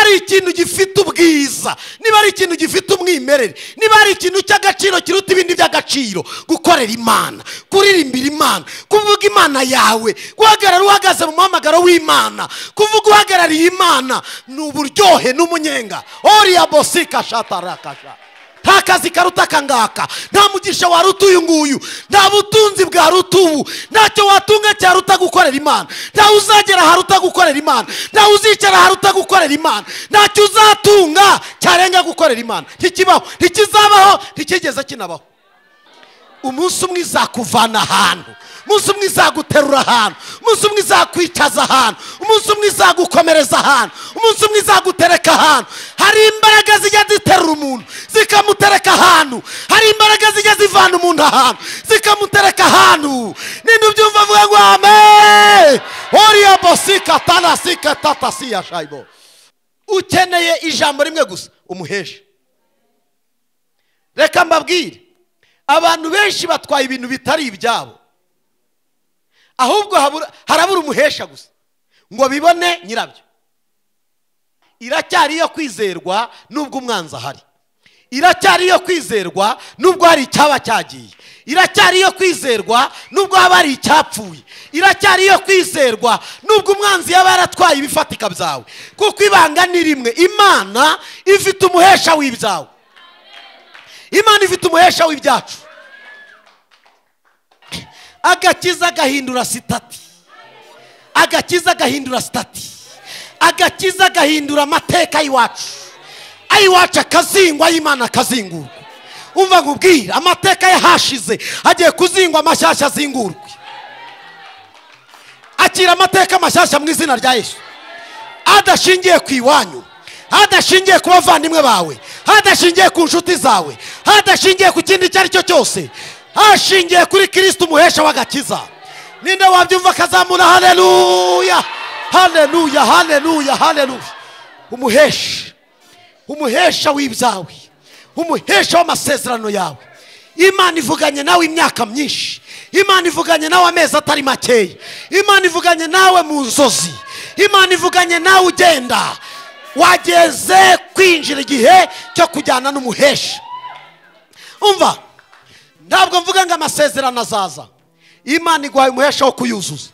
Niba ari ikintu gifite ubwiza, niba ari ikintu gifite umwimerere, niba ari ikintu cy'agaciro kiruta ibindi by'agaciro, gukorera Imana, kuririmbira Imana, kuvuga Imana yawe, guhagarara uhagaze mu muhamagaro w'Imana, kuvuga uhagarariye Imana, ni uburyohe n'umunyenga. Oriya bosika shatarakasha. Nta kazi karuta akangaka, nta mugisha waruta uyu nguyu, nta butunzi bwaruta ubu, ntacyo watunga cyaruta gukorera Imana, nta uzagera haruta gukorera Imana, nta uzicara haruta gukorera Imana, ntacyo uzatunga cyarenga gukorera Imana. Ntikibaho, ntikizabaho, ntikigeze kinabaho. Umunsi umwe izakuvana ahantu, umunsi umwe izaguterura ahantu, umunsi umwe izakwicaza ahantu, umunsi umwe izagukomereza ahantu, umunsi umwe izagutereka ahantu. Hari imbaraga zijya ziterura umuntu zikamutereka ahantu, hari imbaraga zijya zivana umuntu ahantu zikamutereka ahantu. Ninde ubyumva avuga ngo amen? Oriya bosika tanasika tatasiya shaibo. Ukeneye ijambo rimwe gusa, umuhesha. Reka mbabwire, abantu benshi batwaye ibintu bitari ibyabo, ahubwo harabura umuhesha gusa ngo bibone nyirabyo. Iracyari iyo kwizerwa nubwo umwanzi ahari, iracyari iyo kwizerwa nubwo hari icyaba cyagiye, iracyari iyo kwizerwa nubwo haba hari icyapfuye, iracyari iyo kwizerwa nubwo umwanzi yaba yaratwaye ibifatika byawe. Kuko ibanga ni rimwe, Imana ifite umuhesha w'ibyawe, Imana ifite umuhesha w'ibyacu. Agakiza gahindura sitati, agakiza gahindura sitati, agakiza gahindura amateka y'iwacu, ayiwacu akazingwa, ay'Imana akazingurwa. Umva nkubwire, amateka yahashize agiye kuzingwa, amashyashya azingurwe. Akira amateka mashyashya mu izina rya Yesu, adashingiye ku iwanyu, adashingiye ku bavandimwe bawe, adashingiye ku nshuti zawe, adashingiye ku kindi icyo ari cyo cyose, ashingiye kuri Kristo umuhesha w'agakiza. Ninde wabyumva akazamura haleluya, haleluya, haleluya, haleluya? Umuhesha, umuhesha w'ibyawe, umuhesha w'amasezerano yawe. Imana ivuganye nawe imyaka myinshi, Imana ivuganye nawe amezi atari makeya, Imana ivuganye nawe mu nzozi, Imana ivuganye nawe ugenda. Wageze kwinjira igihe cyo kujyana n'umuhesha. Umva, ntabwo mvuga ngo amasezerano azaza, Imana iguhaye umuhesha wo kuyuzuza.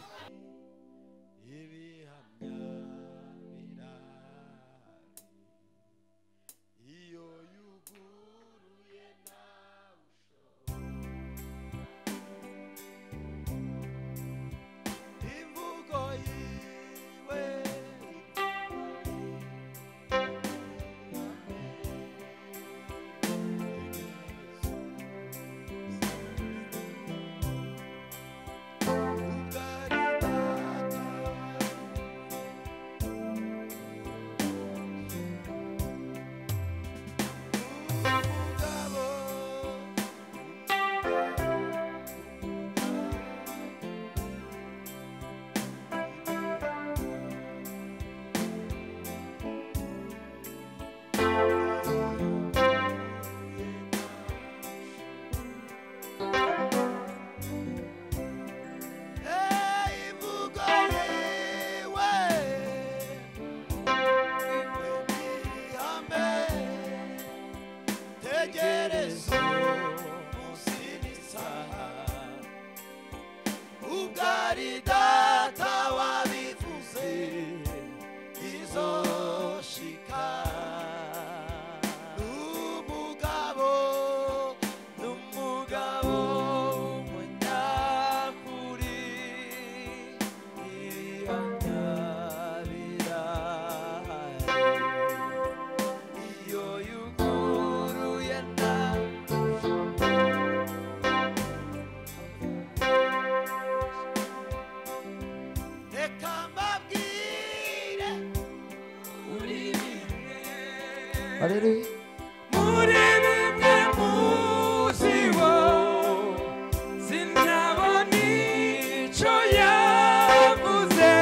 Haleluya. Muri bimwe muzibo sinabona icyo yavuze,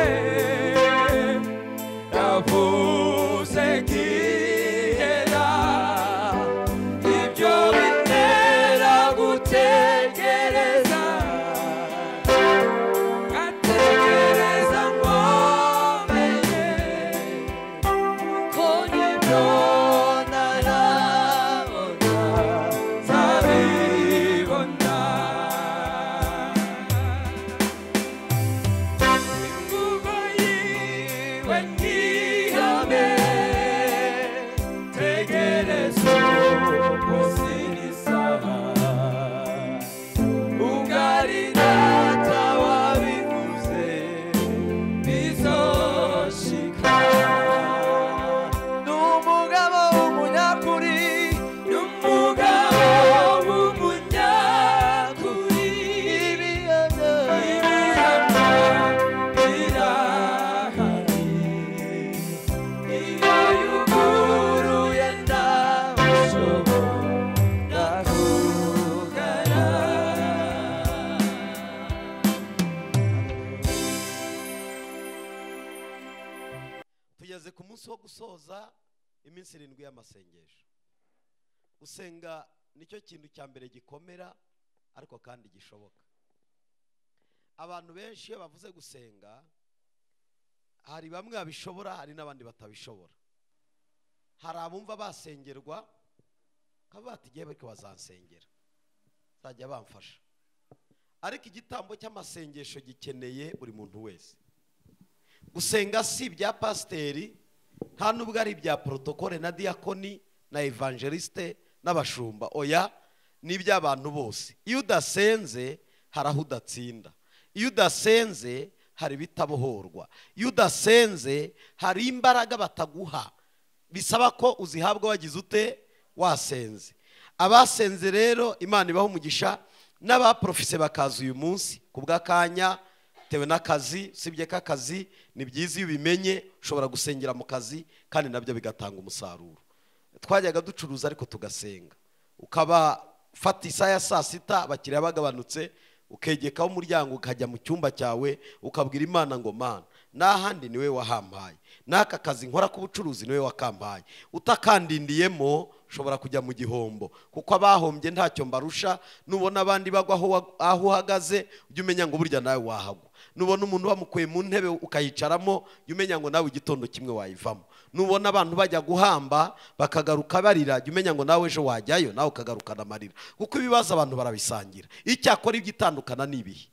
yavuze gihera, ibyo bitera gutegereza, gategereza ngo menye ko Ihame tegereza umunsi n'isaha ubwari data wabivuze bizoshika. N'umugabo w'umunyakuri, n'umugabo w'umunyakuri, ibihamya birahari. Iyo yuguruye ndawushobora kugara. Tugeze ku munsi wo gusoza iminsi 7 y'amasengesho. Gusenga nicyo kintu cya mbere gikomera ariko kandi gishoboka. Abantu benshi iyo bavuze gusenga, hari bamwe babishobora, hari n'abandi batabishobora. Hari abumva basengerwa bakaba bati igihe bariko bazansengera bazajya bamfasha, ariko igitambo cy'amasengesho gikeneye buri muntu wese. Gusenga si ibya pasiteri, nta nubwo ari ibya protokole na diakoni na evangeliste n'abashumba, oya, ni iby'abantu bose. Iyo udasenze hari aho udatsinda, iyo udasenze hari ibitabohorwa, iyo udasenze hari imbaraga bataguha bisaba ko uzihabwa wagize ute? Wasenze. Abasenze rero Imana ibaha umugisha, n'abaprofise bakaza uyu munsi ku bw'akanya bitewe n'akazi. Usibye ko akazi ni byiza iyo ubimenye ushobora gusengera mu kazi kandi nabyo bigatanga umusaruro. Twajyaga ducuruza ariko tugasenga, ukaba fata isaha ya saa 6 abakiriya bagabanutse, ukegekaho umuryango ukajya mu cyumba cyawe ukabwira Imana ngo Mana, n'ahandi niwe wahampaye, n'aka kazi nkora k'ubucuruzi niwe wakampaye, utakandindiyemo ushobora kujya mu gihombo, kuko abahombye ntacyo mbarusha. Nubona abandi bagwa aho uhagaze ujye umenya ngo burya nawe wahagwa. Nubona umuntu bamukuye mu ntebe ukayicaramo jya umenya ngo nawe igitondo kimwe wayivamo. Nubona abantu bajya guhamba bakagaruka barira jya umenya ngo nawe ejo wajyayo nawe ukagarukana amarira, kuko ibibazo abantu barabisangira. Icyakora ibyitandukana ni ibihe.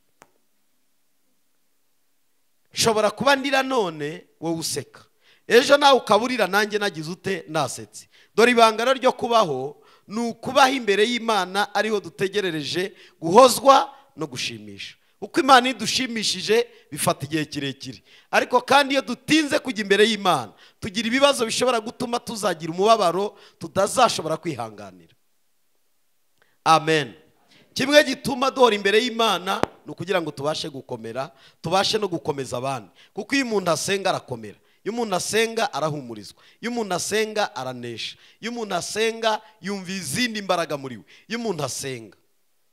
Nshobora kuba ndira none wowe useka, ejo nawe ukaburira nanjye nagize ute? Nasetse. Dore ibanga ryo kubaho ni ukubaho imbere y'Imana, ariho dutegerereje guhozwa no gushimisha. Uko Imana idushimishije bifata igihe kirekire, ariko kandi iyo dutinze kujya imbere y'Imana tugira ibibazo bishobora gutuma tuzagira umubabaro tutazashobora kwihanganira. Amen. Kimwe gituma duhora imbere y'Imana ni ukugira ngo tubashe gukomera, tubashe no gukomeza abandi, kuko iyo umuntu asenga arakomera, iyo umuntu asenga arahumurizwa, iyo umuntu asenga aranesha, iyo umuntu asenga yumva izindi mbaraga muri we, iyo umuntu asenga.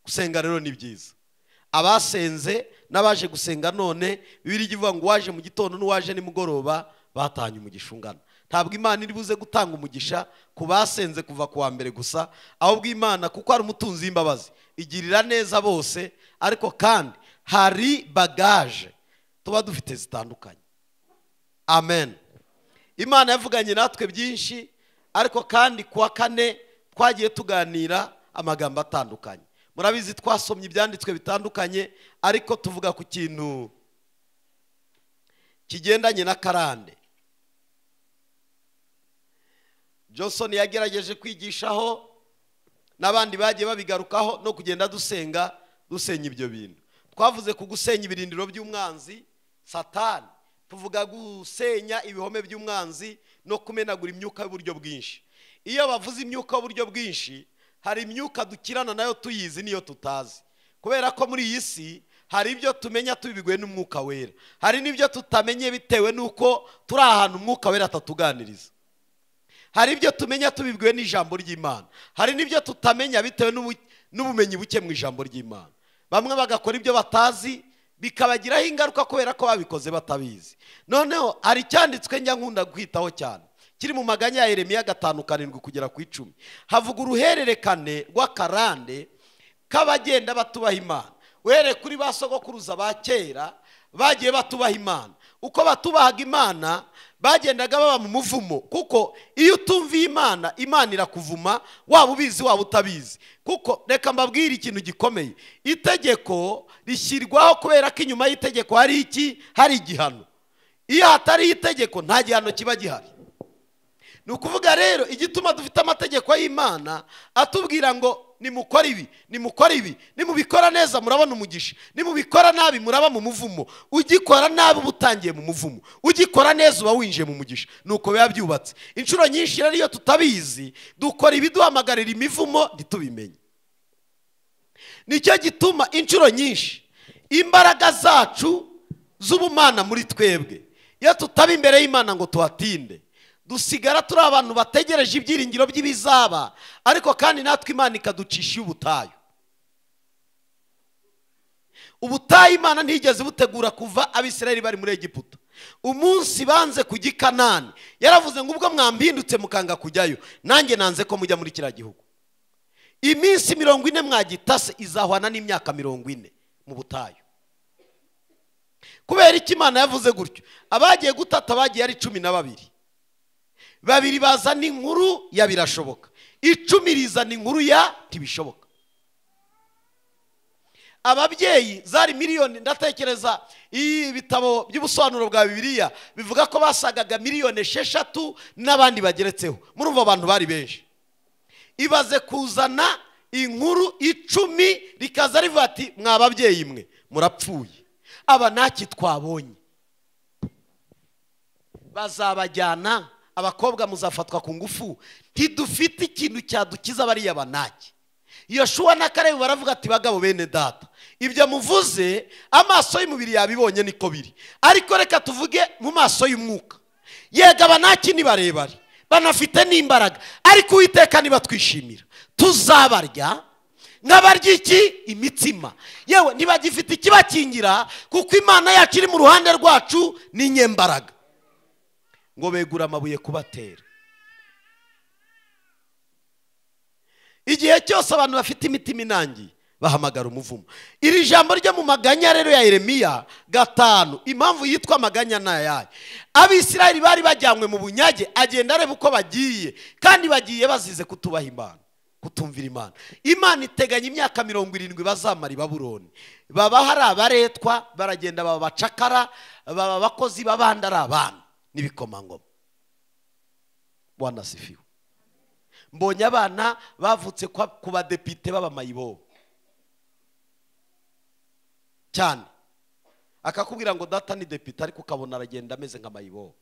Gusenga rero ni byiza. Abasenze n'abaje gusenga none, Bibiliya ivuga ngo uwaje mu gitondo n'uwaje nimugoroba batanye umugisha ungana. Ntabwo Imana iri buze gutanga umugisha ku basenze kuva ku wa mbere gusa, ahubwo Imana kuko ari umutunzi w'imbabazi igirira neza bose, ariko kandi hari bagaje tuba dufite zitandukanye. Amen. Imana yavuganye natwe byinshi, ariko kandi kuwa kane twagiye tuganira amagambo atandukanye. Murabizi twasomye ibyanditswe bitandukanye, ariko tuvuga ku kintu kigendanye na karande. Johnson yagerageje kwigishaho n'abandi bagiye babigarukaho, no kugenda dusenga dusenya ibyo bintu. Twavuze ku gusenya ibirindiro by'umwanzi Satani, tuvuga gusenya ibihome by'umwanzi no kumenagura imyuka y'uburyo bwinshi. Iyo bavuze imyuka y'uburyo bwinshi, hari imyuka dukirana nayo tuyizi niyo tutazi, kubera ko muri iyi si hari ibyo tumenya tubibwiwe n'umwuka wera, hari n'ibyo tutamenye bitewe n'uko turi ahantu umwuka wera atatuganiriza. Hari ibyo tumenya tubibwiwe n'ijambo ry'Imana, hari n'ibyo tutamenya bitewe n'ubumenyi buke mu ijambo ry'Imana. Bamwe bagakora ibyo batazi bikabagiraho ingaruka kubera ko babikoze batabizi. Noneho hari icyanditswe njya nkunda kwitaho cyane kiri mu maganya ya Yeremiya 5:7 kugera ku 10, havuga uruhererekane rw'akarande k'abagenda batubaha Imana. Uhereye kuri ba sogokuruza ba kera bagiye batubaha Imana. Uko batubahaga Imana bagendaga baba mu muvumo, kuko iyo utumviye Imana, Imana irakuvuma waba ubizi waba utabizi. Kuko reka mbabwire ikintu gikomeye, itegeko rishyirwaho kubera ko inyuma y'itegeko hari iki? Hari igihano. Iyo hatariho itegeko nta gihano kiba gihari. Ni ukuvuga rero igituma dufite amategeko y'Imana atubwira ngo nimukora ibi, nimukora ibi, nimubikora neza murabona umugisha, nimubikora nabi muraba mu muvumo. Ugikora nabi uba utangiye mu muvumo, ugikora neza uba winjiye mu mugisha. Nuko biba byubatse. Inshuro nyinshi rero iyo tutabizi dukora ibiduhamagarira imivumo ntitubimenye. Nicyo gituma inshuro nyinshi imbaraga zacu z'ubumana muri twebwe, iyo tutaba imbere y'Imana ngo tuhatinde, dusigara turi abantu bategereje ibyiringiro by'ibizaba, ariko kandi natwe Imana ikaducisha ubutayu. Ubutayu Imana ntigeze butegura kuva Abisirayeli bari muri Egiputa. Umunsi banze kujya i Kanani, yaravuze ngo ubwo mwambindutse mukanga kujyayo, nanjye nanze ko mujya muri kiriya gihugu. Iminsi 40 mwagitase izahwana n'imyaka 40 mu butayu. Kubera iki Imana yavuze gutyo? Abagiye gutata bagiye ari 12. Babiri bazana inkuru ya birashoboka, 10 rizana inkuru ya ntibishoboka. Ababyeyi zari miliyoni, ndatekereza ibitabo by'ubusobanuro bwa Bibiliya bivuga ko basagaga miliyoni 6 n'abandi bageretseho. Murumva abantu bari benshi. Ibaze kuzana inkuru 10 rikaza rivuga ati mwa babyeyi mwe murapfuye, aba naki twabonye, bazabajyana, abakobwa muzafatwa ku ngufu, ntidufite ikintu cyadukiza bariya banaki. Yoshuwa na Kalebu baravuga ati bagabo bene data, ibyo muvuze amaso y'umubiri yabibonye niko biri, ariko reka tuvuge mu maso y'umwuka. Yega abanaki ni barebare, banafite n'imbaraga, ariko Uwiteka nibatwishimira tuzabarya nk'abarya iki? Imitsima. Yewe ntibagifite ikibakingira, kuko Imana yacu iri mu ruhande rwacu ni nyembaraga. Ngo begura amabuye kubatera. Igihe cyose abantu bafite imitima inangiye bahamagara umuvumo. Iri jambo ryo mu maganya rero ya Yeremiya 5, impamvu yitwa amaganya nayaye, Abisirayeli bari bajyanywe mu bunyage, agenda areba uko bagiye, kandi bagiye bazize kutubaha Imana, kutumvira Imana. Imana iteganya imyaka 70 bazamara i Babuloni. Baba hari abaretwa, baragenda baba bacakara, baba abakozi babandi ari abana n'ibikomangoma. Bwana asifiwe. Mbonye abana bavutse ku badepite b'abamayibobo cyane, akakubwira ngo data ni depite, ariko ukabona aragenda ameze nka mayibobo.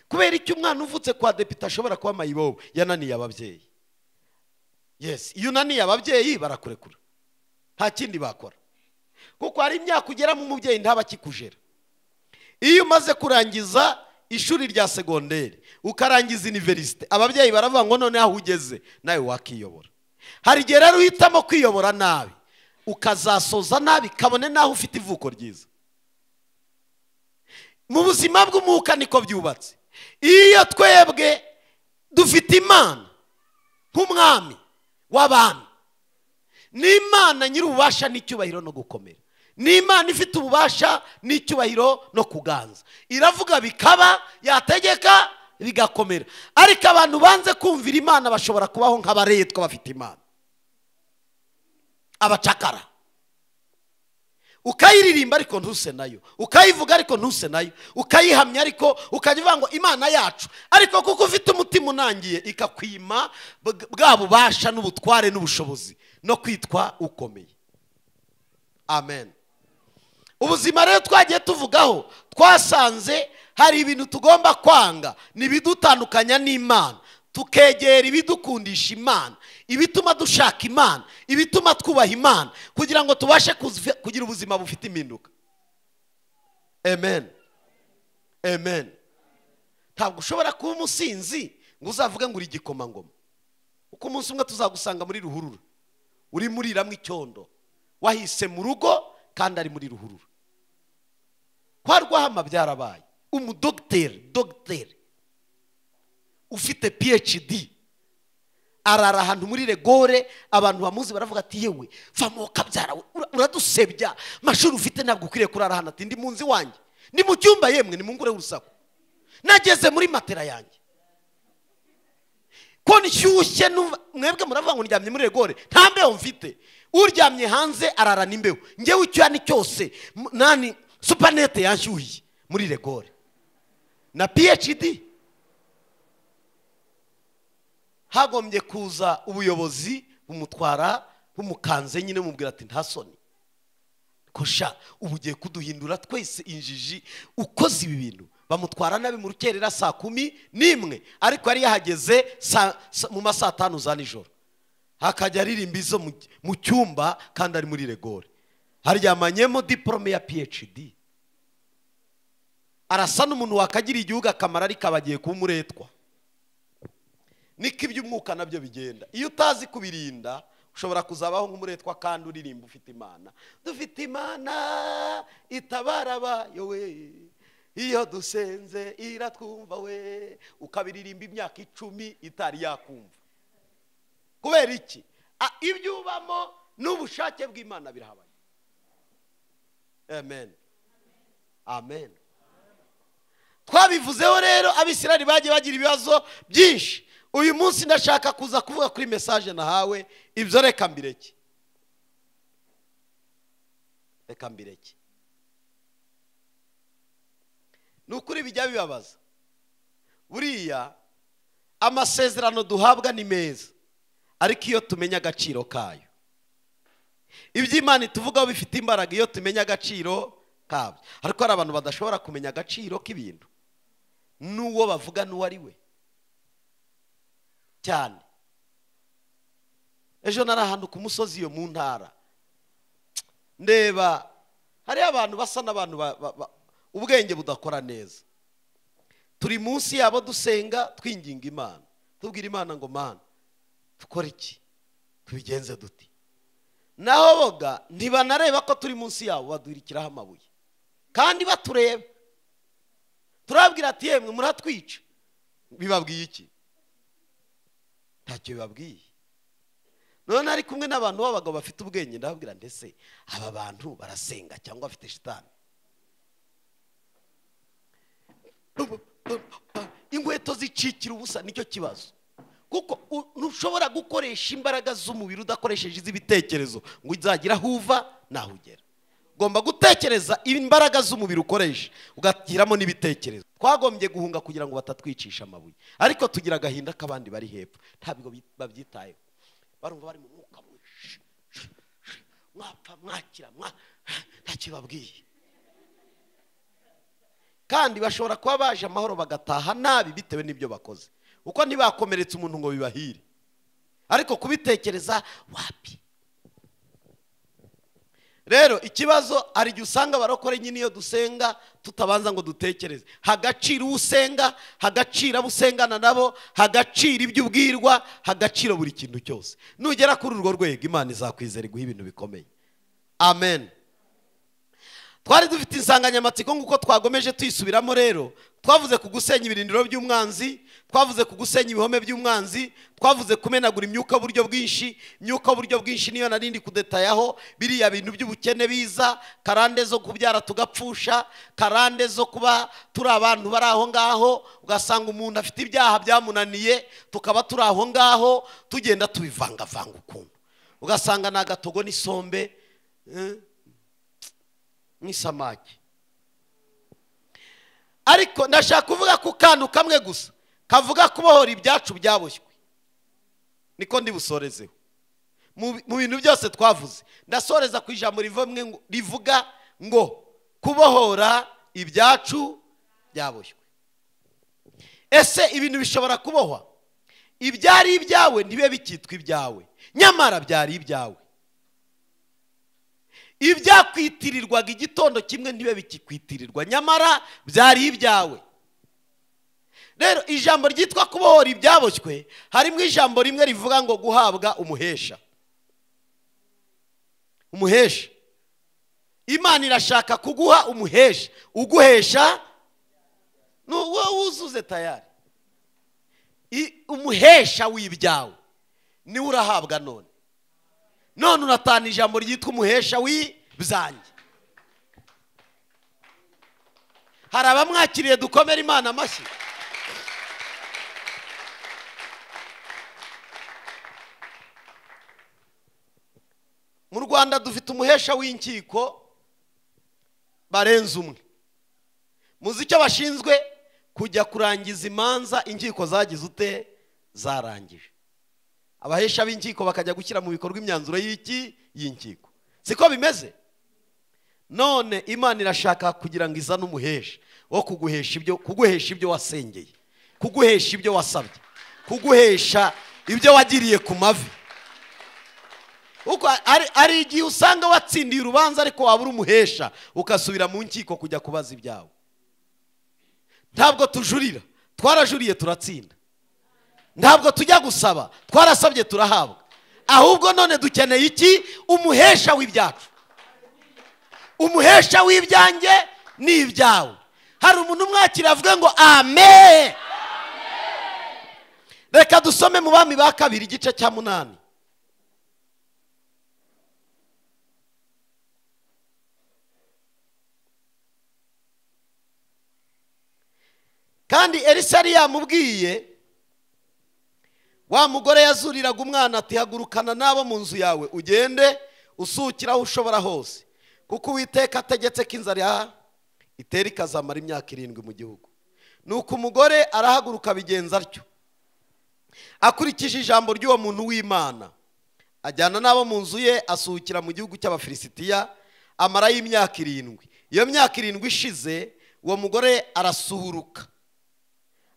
Kubera icyo umwana uvutse kwa depite ashobora kuba mayibobo? Yananiye ababyeyi. Yes, iyo unaniye ababyeyi barakurekura, nta kindi bakora, kuko hari imyaka ugeramo umubyeyi ntaba akikujera. Iyo umaze kurangiza ishuri rya segonderi ukarangiza universite, ababyeyi baravuga ngo none aho ugeze nawe wakiyobora. Hari igihe rero uhitamo kwiyobora nabi, ukazasoza nabi, kabone naho ufite ivuko ryiza. Mu buzima bw'umwuka niko byubatse. Iyo twebwe dufite Imana nk'umwami w'abami, ni Imana nyir'ububasha n'icyubahiro no gukomera, ni Imana ifite ububasha n'icyubahiro no kuganza. Iravuga bikaba, yategeka bigakomera. Ariko abantu banze kumvira Imana bashobora kubaho nk'abaretwa bafite Imana, abacakara. Ukayiririmba ariko ntuse nayo, ukayivuga ariko ntuse nayo, ukayihamya ariko ukajya uvuga ngo Imana yacu, ariko kuko ufite umutima unangiye ikakwima bwa bubasha n'ubutware n'ubushobozi no kwitwa ukomeye. Amen. Ubuzima rero twagiye tuvugaho, twasanze hari ibintu tugomba kwanga, nibidutandukanya n'Imana, tukegera ibidukundisha Imana, ibituma dushaka Imana, ibituma twubaha Imana, kugira ngo tubashe kugira ubuzima bufite impinduka. Amen. Amen. Ntabwo ushobora kuba umusinzi ngo uzavuge ngo uri igikomangoma, uko umunsi umwe tuzagusanga muri ruhurura uri muriramwe icyondo, wahise mu rugo kandi ari muri ruhurura. Kwa Rwahama byarabaye. Umudogiteri, dogiteri ufite PhD arara ahantu muri regore, abantu bamuzi baravuga ati yewe vamo kabyara, uradusebya, mashuri ufite ntabwo ukwiriye kurara hano. Ati ndi mu nzu wanjye, ndi mu cyumba, yemwe nimungure urusaku, nageze muri matera yanjye ko nshyushye, mwebwe muravuga ngo ndyamye muri regore, nta mbeho mfite. Uryamye hanze ararana imbeho, ngewe icyuya ni cyose, nani supanete yanshyuhiye Muri regore na PhD. Hagombye kuza ubuyobozi bumutwara bumukanze nyine, mubwira ati nta soni kosha, ubu ugiye kuduhindura twese injiji ukoze ibi bintu. Bamutwara nabi mu rukerera saa 11, ariko yari yahageze mu ma saa 5 za nijoro, hakajya aririmba izo mu cyumba kandi ari muri regore, haryamanyemo diplome ya PhD. Arasa n'umuntu wakagira igihugu akamaro, ariko abagiye kuba umuretwa. Niko iby'umwuka nabyo bigenda, iyo utazi kubirinda ushobora kuzabaho nk'umuretwa kandi uririmba ufite Imana. Dufite Imana itabara abayo we, iyo dusenze iratwumva we, ukabiririmba imyaka 10 itari yakumva. Kubera iki? Ibyo ubamo n'ubushake bw'Imana birahabanye. Amen, amen. Twabivuzeho rero, Abisirayeli bagiye bagira ibibazo byinshi. Uyu munsi ndashaka kuza kuvuga kuri message nahawe, ibyo reka mbireke, reka mbireke. Ni ukuri bijya bibabaza. Buriya amasezerano duhabwa ni meza, ariko iyo tumenya agaciro kayo, iby'Imana ituvugaho bifite imbaraga iyo tumenya agaciro kabyo. Ariko hari abantu badashobora kumenya agaciro k'ibintu, n'uwo bavuga n'uwo ari we cyane. Ejo nari ahantu ku musozi iyo mu ntara, ndeba hariyo abantu basa n'abantu ubwenge budakora neza. Turi munsi yabo dusenga, twinginga Imana, tubwira Imana ngo Mana dukore iki, tubigenze duti. Naho boga ntibanareba ko turi munsi yabo, baduhirikiraho amabuye kandi batureba. Turabwira ati yemwe muratwica. Bibabwiye iki? Ntacyo bibabwiye. None ari kumwe n'abantu b'abagabo bafite ubwenge, ndababwira ndetse aba bantu barasenga cyangwa bafite shitani. Inkweto zicikira ubusa, nicyo kibazo. Kuko ntushobora gukoresha imbaraga z'umubiri udakoresheje iz'ibitekerezo ngo uzagira aho uva naho ugera. Ugomba gutekereza imbaraga z'umubiri ukoresha ugashyiramo n'ibitekerezo. Twagombye guhunga kugira ngo batatwicisha amabuye, ariko tugira agahinda k'abandi bari hepfo, ntabwo babyitayeho. Barumva bari mu mwuka mwinshi, mwapfa mwakira ntacyo babwiye. Kandi bashobora kuba baje amahoro bagataha nabi bitewe n'ibyo bakoze, uko ntibakomeretse umuntu ngo bibahire, ariko kubitekereza wapi. Rero ikibazo hari igihe usanga abarokore nyine iyo dusenga tutabanza ngo dutekereze. Hagaciro usenga, hagaciro abo usengana nabo, hagaciro ibyo ubwirwa, hagaciro buri kintu cyose. Nugera kuri urwo rwego Imana izakwizera iguha ibintu bikomeye. Amen. Twari dufite insanganyamatsiko nk'uko twagomeje tuyisubiramo. Rero twavuze ku gusenya ibirindiro by'umwanzi, twavuze ku gusenya ibihome by'umwanzi, twavuze kumenagura imyuka buryo bwinshi. Imyuka buryo bwinshi niyo narindi kudetayaho, biriya bintu by'ubukene biza, karande zo kubyara tugapfusha, karande zo kuba turi abantu bari aho ngaho, ugasanga umuntu afite ibyaha byamunaniye, tukaba turi aho ngaho tugenda tubivangavanga ukuntu, ugasanga ni agatogo n'isombe n'isamaki. Ariko ndashaka kuvuga ku kantu kamwe gusa kavuga kubohora ibyacu byaboshywe, niko ndi busorezeho. Mu bintu byose twavuze ndasoreza ku ijambo rivuga ngo kubohora ibyacu byaboshywe. Ese ibintu bishobora kubohwa? Ibyari ibyawe ntibe bikitwa ibyawe, nyamara byari ibyawe. Ibyakwitirirwaga igitondo kimwe ntibe bikikwitirirwa, nyamara byari ibyawe. Rero ijambo ryitwa kubohora ibyaboshywe harimo ijambo rimwe rivuga ngo guhabwa umuhesha. Umuhesha. Imana irashaka kuguha umuhesha, uguhesha wowe wuzuze tayari. Umuhesha w'ibyawe niwe urahabwa none. None unatana ijambo ryitwa umuhesha w'ibyanjye. Hari abamwakiriye, dukomere Imana amashyi. Mu Rwanda dufite umuhesha w'inkiko barenze umwe. Mu Muzi icyo bashinzwe? Kujya kurangiza imanza inkiko zagize ute? Zarangije. Abahesha b'inkiko bakajya gushyira mu bikorwa imyanzuro y'iki? Y'inkiko. Siko bimeze? None Imana irashaka kugira ngo izane umuhesha wo kuguhesha ibyo, kuguhesha ibyo wasengeye, kuguhesha ibyo wasabye, kuguhesha ibyo wagiriye ku mavi. Uko ari igihe usanga watsindiye urubanza ariko wabura umuhesha ukasubira mu nkiko kujya kubaza ibyawe. Ntabwo tujurira, twarajuriye turatsinda. Ntabwo tujya gusaba, twarasabye turahabwa. Ahubwo none dukeneye iki? Umuhesha w'ibyacu. Umuhesha w'ibyanjye n'ibyawe. Hari umuntu umwakira avuga ngo amen. Reka dusome mu Bami ba kabiri igice cya 8. Kandi Elisa yari yamubwiye wa mugore yazuriraga umwana ati hagurukana nabo mu nzu yawe ugende usukira aho ushobora hose, kuko Uwiteka ategetse ko inzara itera ikazamara imyaka 7 mu gihugu. Nuko umugore arahaguruka bigenza atyo akurikije ijambo ry'uwo muntu w'Imana, ajyana nabo mu nzu ye asukira mu gihugu cy'Abafilisitiya amara y'imyaka 7. Iyo myaka 7 ishize uwo mugore arasuhuruka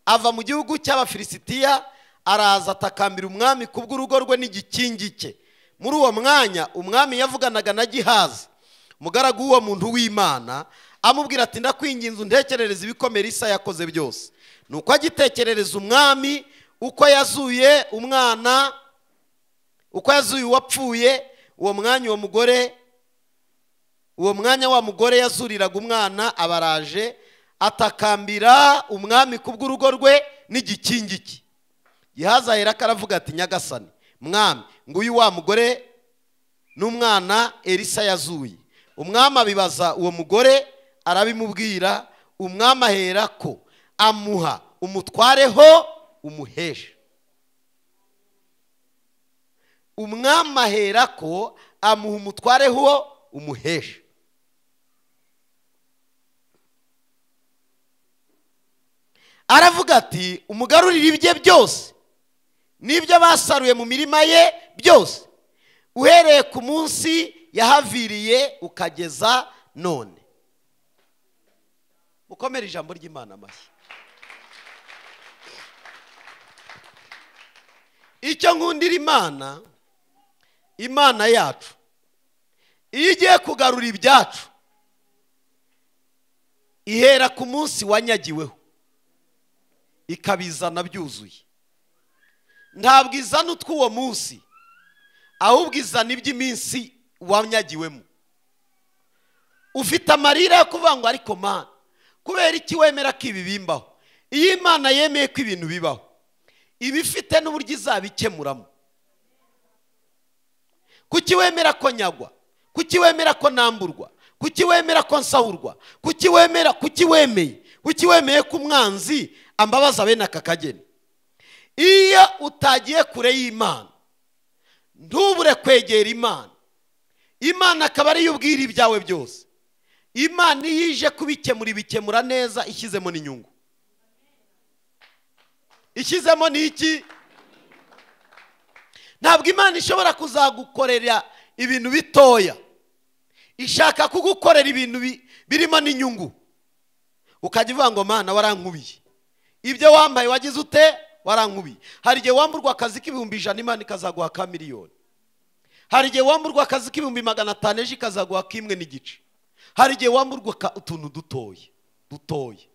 ava mu gihugu cy'Abafilisitiya, araza atakambira umwami kubw'urugo rwe n'igikingi cye. Muri uwo mwanya umwami yavuganaga na Gihazi mugaragu w'uwo muntu w'Imana, amubwira ati ndakwinginze untekerereze ibikomere Elisa yakoze byose. Nuko agitekerereza umwami uko yazuye umwana, uko yazuye uwapfuye. Uwo mwanya uwo mugore, uwo mwanya wa mugore yazuriraga umwana abaraje atakambira umwami kubw'urugo rwe n'igikingi cye. Gihazi ahera aravuga ati nyagasani mwami, nguyu wa mugore n'umwana Elisa yazuye. Umwami abibaza uwo mugore arabimubwira. Umwami ahera ko amuha umutwareho umuhesha. Umwami ahera ko amuha umutwareho umuhesha. Aravuga ati umugarurire ibye byose n'ibyo basaruye mu mirima ye byose, uhereye ku munsi yahaviriye ukageza none. Mukomere ijambo ry'Imana amashyi. Icyo nkundira Imana, Imana yacu iyo igiye kugarura ibyacu ihera ku munsi wanyagiweho ikabizana byuzuye. Ntabwo izana utw'uwo munsi, ahubwo izana iby'iminsi wanyagiwemo. Ufite amarira yo kuvuga ngo ariko Mana, kubera iki wemera ko ibi bimbaho? Iyo Imana yemeye ko ibintu bibaho, ibifite n'uburyo izabikemuramo. Kuki wemera ko nyagwa? Kuki wemera ko namburwa? Kuki wemera ko nsahurwa? Kuki wemera? Kuki wemeye? Kuki wemeye ko umwanzi ambabaza bene aka kageni? Iyo utagiye kure y'Imana, ntubure kwegera Imana. Imana akaba ariyo ubwira ibyawe byose. Imana iyo ije kubikemura ibikemura neza, ishyizemo n'inyungu. Ishyizemo n'iki? Ntabwo Imana ishobora kuzagukorera ibintu bitoya. Ishaka kugukorera ibintu birimo n'inyungu. Ukajya uvuga ngo Mana warankubiye, ibyo wambaye wagize ute? Warankubiye. Hari igihe wamburwa akazi k'ibihumbi 100 Imana ikazaguha ka miliyoni. Hari igihe wamburwa akazi k'ibihumbi 500 ejo ikazaguha kimwe n'igice. Hari igihe wamburwa utuntu dutoya dutoya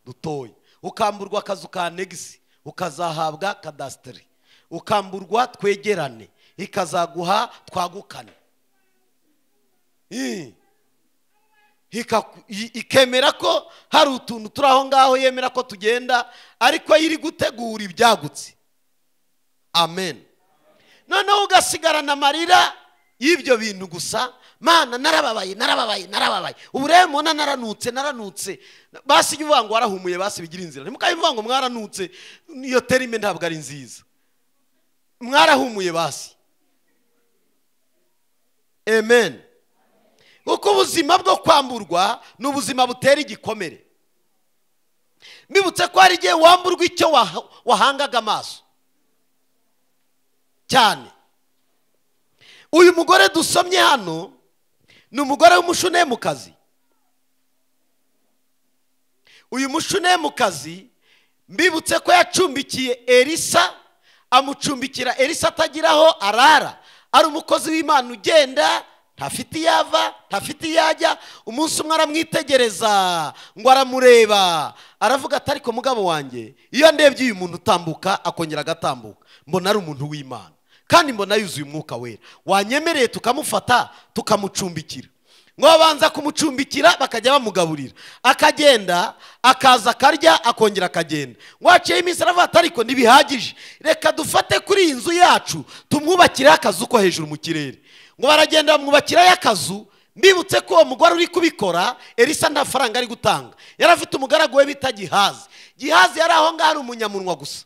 dutoya, ukamburwa akazu ka negisi ukazahabwa kadasiteri, ukamburwa twegerane ikazaguha twagukane. Ikemera ko hari utuntu turi aho ngaho, yemera ko tugenda, ariko iri gutegura ibyagutse. Amen. Noneho ugasigarana amarira y'ibyo bintu gusa. Mana narababaye narababaye narababaye, ubu rero mubona naranutse naranutse. Basi jya uvuga ngo warahumuye, basi bigira inzira. Ntimukabivuga ngo mwaranutse, iyo terime ntabwo ari nziza. Mwarahumuye basi. Amen. Kuko ubuzima bwo kwamburwa ni ubuzima butera igikomere. Mbibutse ko hari igihe wamburwa icyo wahangaga amaso cyane. Uyu mugore dusomye hano ni umugore w'umushunemukazi. Uyu mushunemukazi mbibutse ko yacumbikiye Elisa, amucumbikira Elisa atagiraho arara, ari umukozi w'Imana ugenda ntafite iyava ntafite iyajya. Umunsi umwe aramwitegereza ngo aramureba, aravuga ati ariko mugabo wanjye, iyo ndebye uyu muntu utambuka akongera agatambuka, mbona ari umuntu w'Imana kandi mbona yuzuye umwuka wera, wanyemereye tukamufata tukamucumbikira. Ngo babanza kumucumbikira bakajya bamugaburira, akagenda akaza akarya akongera akagenda. Ngo haciyeho iminsi aravuga ati ariko ntibihagije, reka dufate kuri iyi nzu yacu tumwubakire akazu ko hejuru mu kirere. Ngo baragenda bamwubakirayo akazu. Mbibutse ko uwo mugore uri kubikora Elisa nta faranga ari gutanga, yari afite umugaragu we bita Gihazi. Gihazi yari aho ngaho ari umunyamunwa gusa,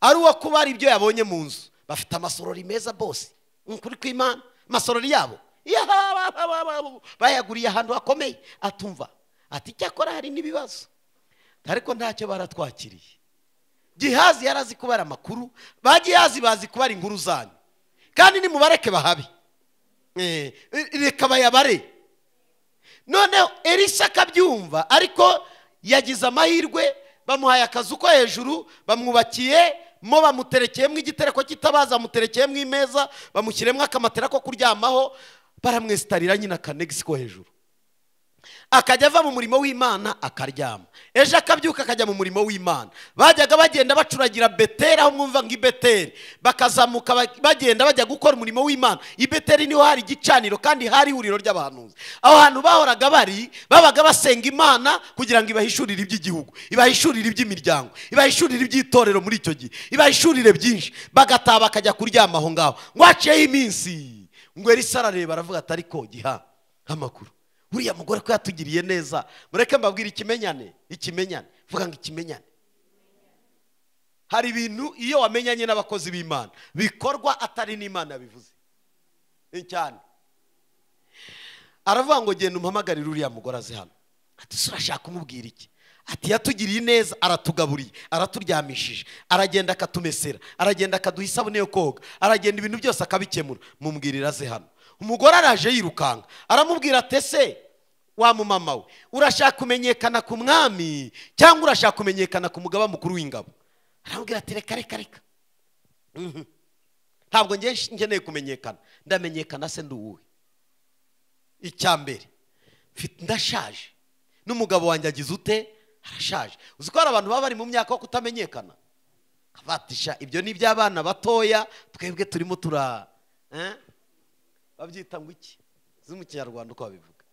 ari uwo kuba ari ibyo yabonye mu nzu. Bafite amasorori meza bose, ukuri kw'Imana, amasorori yabo bayaguriye ahantu hakomeye. Atumva ati cyakora hari n'ibibazo, ariko ntacyo baratwakiriye. Gihazi yarazi kubara amakuru, ba Gihazi bazi kubara inkuru zanyu, kandi nimubareke bahabe, reka bayabare. Noneho Elisa akabyumva, ariko yagize amahirwe bamuhaye akazu ko hejuru, bamwubakiye mo, bamuterekeyemo igitereko cy'itabaza, bamuterekeyemo imeza, bamushyiremo akamatera ko kuryamaho, baramwesitarira nyine akanegisi ko hejuru. Akajya ava mu murimo w'Imana akaryama, ejo akabyuka akajya mu murimo w'Imana. Bajyaga bagenda bacuragira Beteli, aho mwumva ngo Beteli, bakazamuka bagenda bajya gukora umurimo w'Imana. I Beteli niho hari igicaniro kandi hari ihuriro ry'abahanuzi. Aho hantu bahoraga bari, babaga basenga Imana kugira ngo ibahishurire iby'igihugu, ibahishurire iby'imiryango, ibahishurire iby'itorero muri icyo gihe, ibahishurire byinshi. Bagataha bakajya kuryama aho ngaho. Ngo haciyeho iminsi, ngo Elisa arareba aravuga ati ariko Giha amakuru, uriya mugore ko yatugiriye neza, mureke mbabwire ikimenyane, ikimenyane, vuga ngo ikimenyane. Hari ibintu iyo wamenyanye n'abakozi b'Imana bikorwa atari n'Imana bivuze cyane. Aravuga ngo genda umpamagarire uriya mugore aze hano. Ati urashaka kumubwira iki? Ati yatugiriye neza, aratugaburiye, araturyamishije, aragenda akatumesera, aragenda akaduha isabune yo koga, aragenda ibintu byose akabikemura, mumbwirira aze hano. Umugore araje yirukanga, aramubwira ati ese wa mumama we, urashaka kumenyekana ku mwami cyangwa urashaka kumenyekana ku mugaba mukuru w'ingabo? Aramubwira ati reka reka reka, ntabwo ngeneye kumenyekana, ndamenyekana se nduwuhe? Icya mbere ndashaje, n'umugabo wanjye agize ute? Arashaje. Uzi ko hari abantu baba bari mu myaka yo kutamenyekana, kabatisha ibyo ni iby'abana batoya, twebwe turimo tura babyita ngo iki mu kinyarwanda uko babivuga,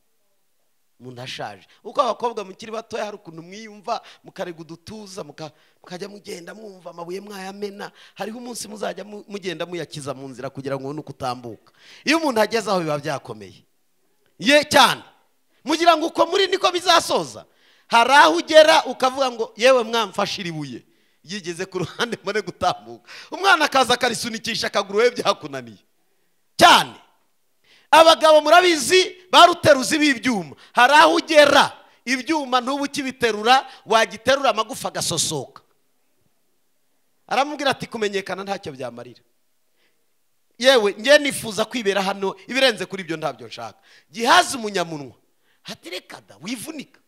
umuntu ashaje. Uko abakobwa mukiri batoya hari ukuntu mwiyumva mukarega udutuza, mukajya mugenda mwumva amabuye mwayamena, hariho umunsi muzajya mugenda muyakiza mu nzira kugira ngo ubone uko utambuka. Iyo umuntu ageze aho biba byakomeye ye cyane, mugira ngo uko muri niko bizasoza. Hari aho ugera ukavuga ngo yewe mwamfashira ibuye, yigeze ku ruhande mbone gutambuka, umwana akaza akarisunikisha akaguru we byakunaniye cyane. Abagabo murabizi baruteruzi b'ibyuma, hari aho ugera ibyuma ntubu ukibiterura, wagiterura amagufa agasosoka. Aramubwira ati kumenyekana ntacyo byamarira, yewe nge nifuza kwibera hano, ibirenze kuri ibyo ntabyo nshaka. Gihazi umunyamunwa ati reka da wivunika.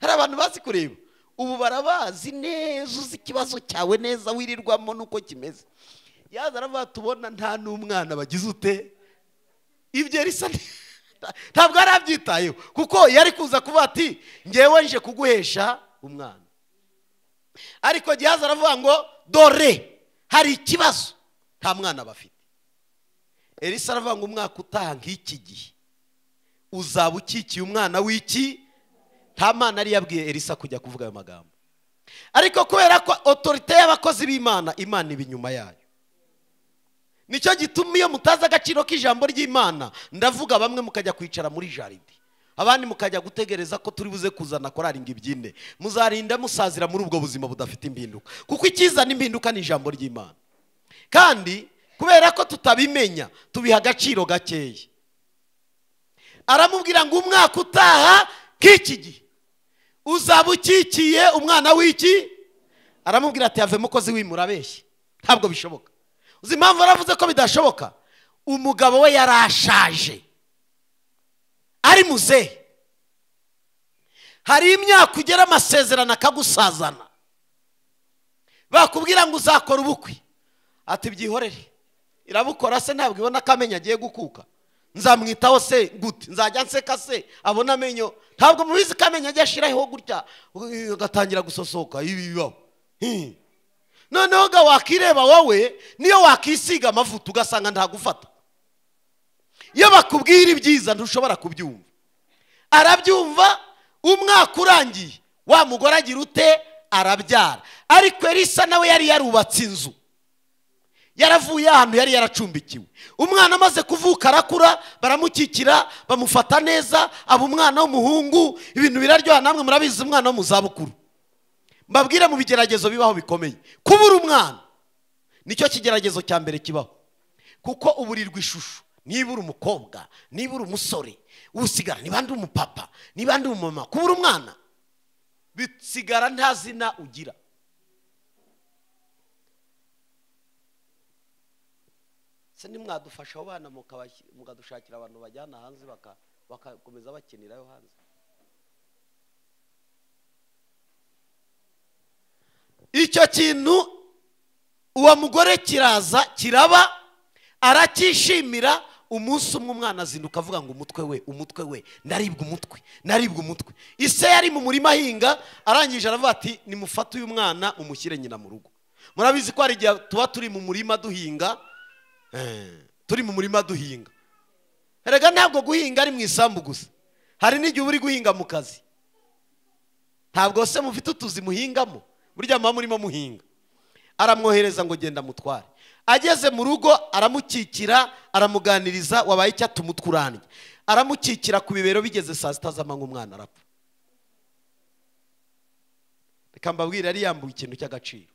Hari abantu bazi kureba ubu, barabazi neza, uzi ikibazo cyawe neza wirirwamo nuko kimeze. Yaza aravuga tubona nta n'umwana bagize ute, ibyo Elisa ntabwo arabyitayeho, kuko yari kuza kuvuga ati ngewe nje kuguhesha umwana. Ariko Gihazi aravuga ngo dore hari ikibazo, nta mwana bafite. Elisa aravuga ngo umwaka utaha nk'iki gihe uzaba ukikiye umwana w'iki? Nta mana yari yabwiye Elisa kujya kuvuga ayo magambo, ariko kubera ko otorite y'abakozi b'Imana, Imana iba inyuma yayo. Nicyo gituma iyo mutazi agaciro k'ijambo ry'Imana, ndavuga bamwe mukajya kwicara muri jaride, abandi mukajya gutegereza ko turi buze kuzana korari ngo ibyine, muzarinda musazira muri ubwo buzima budafite impinduka, kuko ikizana impinduka ni ijambo ry'Imana. Kandi kubera ko tutabimenya tubiha agaciro gakeya. Aramubwira ngo umwaka utaha nk'iki gihe Uzaba ukikiye umwana w'iki? Aramubwira ati have mukozi w'imurabeshye, ntabwo bishoboka. Uzi impamvu aravuze ko bidashoboka? Umugabo we yarashaje, ari muzehe. Hari imyaka ugera amasezerano akagusazana, bakubwira ngo uzakora ubukwe, ati byihorere, irabukora se ntabwo ibona ko amenyo agiye gukuka, nzamwitaho se gute, nzajya nseka se abona amenyo? Ntabwo mubizi ko amenyo ajya ashiraho gutya agatangira gusosoka, ibi bibaho. Noneho ga wakireba wowe, niyo wakisiga amavuta ugasanga ntagufata. Iyo bakubwira ibyiza ntushobora kubyumva. Arabyumva, umwaka urangiye wa mugore agira ute? Arabyara. Ariko Elisa nawe yari yarubatse inzu, yaravuye ahantu yari yaracumbikiwe. Umwana amaze kuvuka arakura, baramukikira, bamufata neza, aba umwana w'umuhungu, ibintu biraryoha. Namwe murabizi umwana wo mu zabukuru. Mbabwire mu bigeragezo bibaho bikomeye, kubura umwana nicyo kigeragezo cya mbere kibaho, kuko uburirwa ishusho. Niba uri umukobwa, niba uri umusore, usigara niba ndi umupapa, niba ndi umumama, kubura umwana bisigara nta zina ugira. Se nimwadufasha abo bana mukadushakira abantu bajyana hanze bakakomeza bakinirayo hanze. Icyo kintu uwo mugore kiraza kiraba, aracyishimira. Umunsi umwe umwana azinduka avuga ngo umutwe we, umutwe we, ndaribwa umutwe, ndaribwa umutwe. Ise yari mu murima ahinga, arangije aravuga ati nimufate uyu mwana umushyire nyina mu rugo. Murabizi ko hari igihe tuba turi mu murima duhinga, turi mu murima duhinga. Erega ntabwo guhinga ari mu isambu gusa, hari n'igihe uba uri guhinga mu kazi. Ntabwo se mufite utuzi muhingamo, burya muba murimo muhinga. Aramwohereza ngo genda mutware. Ageze mu rugo aramukikira, aramuganiriza, wabaye icyo umutwe urandya. Aramukikira ku bibero, bigeze saa sita z'amanywa umwana arapfa. Reka mbabwire, yari yambuye ikintu cy'agaciro.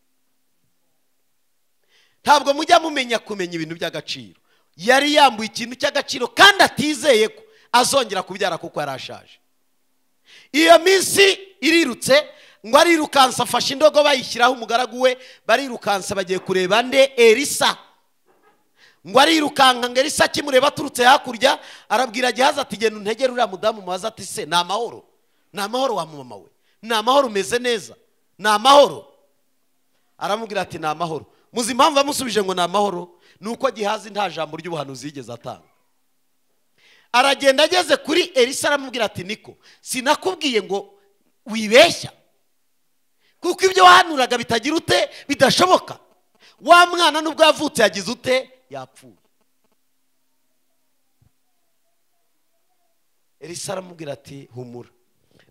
Ntabwo mujya mumenya kumenya ibintu by'agaciro. Yari yambuye ikintu cy'agaciro kandi atizeye ko azongera kubyara kuko yarashaje. Iyo minsi irirutse, ngo arirukansa afashe indogo bayishyiraho umugaragu we, barirukansa bagiye kureba nde? Elisa. Ngo arirukanka, ngo Elisa akimureba aturutse hakurya, arabwira Gehazi ati genda untegere uriya mudamu mubaze ati se ni amahoro? Ni amahoro wa mama we? Ni amahoro, umeze neza? Ni amahoro? Aramubwira ati ni amahoro. Muzi impamvu amusubije ngo ni amahoro? Ni uko Gehazi nta jambo ry'ubuhanuzi yigeze atanga. Aragenda ageze kuri Elisa aramubwira ati niko sinakubwiye ngo wibeshya, kuko ibyo wahanuraga bitagira ute? Bidashoboka. Wa mwana nubwo yavutse yagize ute? Yapfuye. Elisa aramubwira ati humura.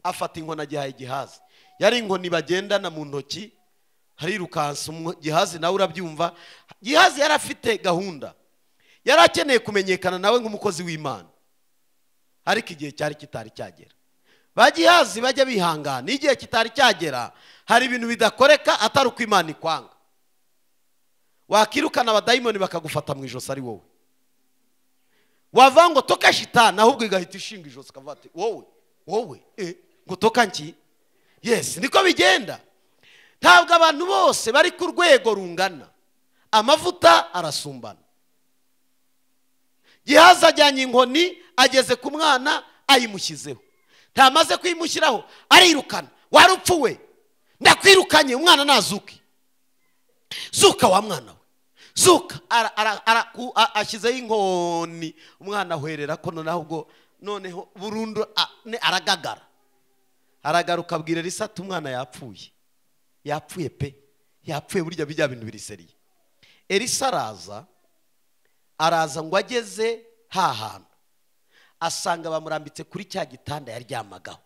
Afata inkoni agihaye Gehazi. Yari inkoni bagendana mu ntoki, harirukansa Gehazi nawe urabyumva. Gehazi yari afite gahunda, yari akeneye kumenyekana nawe nk'umukozi w'Imana, ariko igihe cyari kitari cyagera. Ba Gehazi bajya bihangana, igihe kitari cyagera hari ibintu bidakoreka atari uko Imana ikwanga. Wakirukana abadayimoni bakagufata mu ijosi ari wowe, wava ngo toka shitani, ahubwo igahita ishinga ijosi ikavuga ati wowe wowe ngo toka nki? Yes, niko bigenda. Ntabwo abantu bose bari ku rwego rungana, amavuta arasumbana. Gehazi ajyanye inkoni, ageze ku mwana ayimushyizeho. Ntamaze kuyimushyiraho arirukana, warupfuwe ndakwirukanye, umwana nazuke. Zuka wa mwana we, zuka. Ashyizeho inkoni, umwana ahwerera ko noneho ubwo noneho burundu aragagara. Aragaruka abwira Elisa ati umwana yapfuye, yapfuye pe, yapfuye, burya bijya bintu biriseriye. Elisa araza ngo ageze ha hantu asanga bamurambitse kuri cya gitanda yaryamagaho.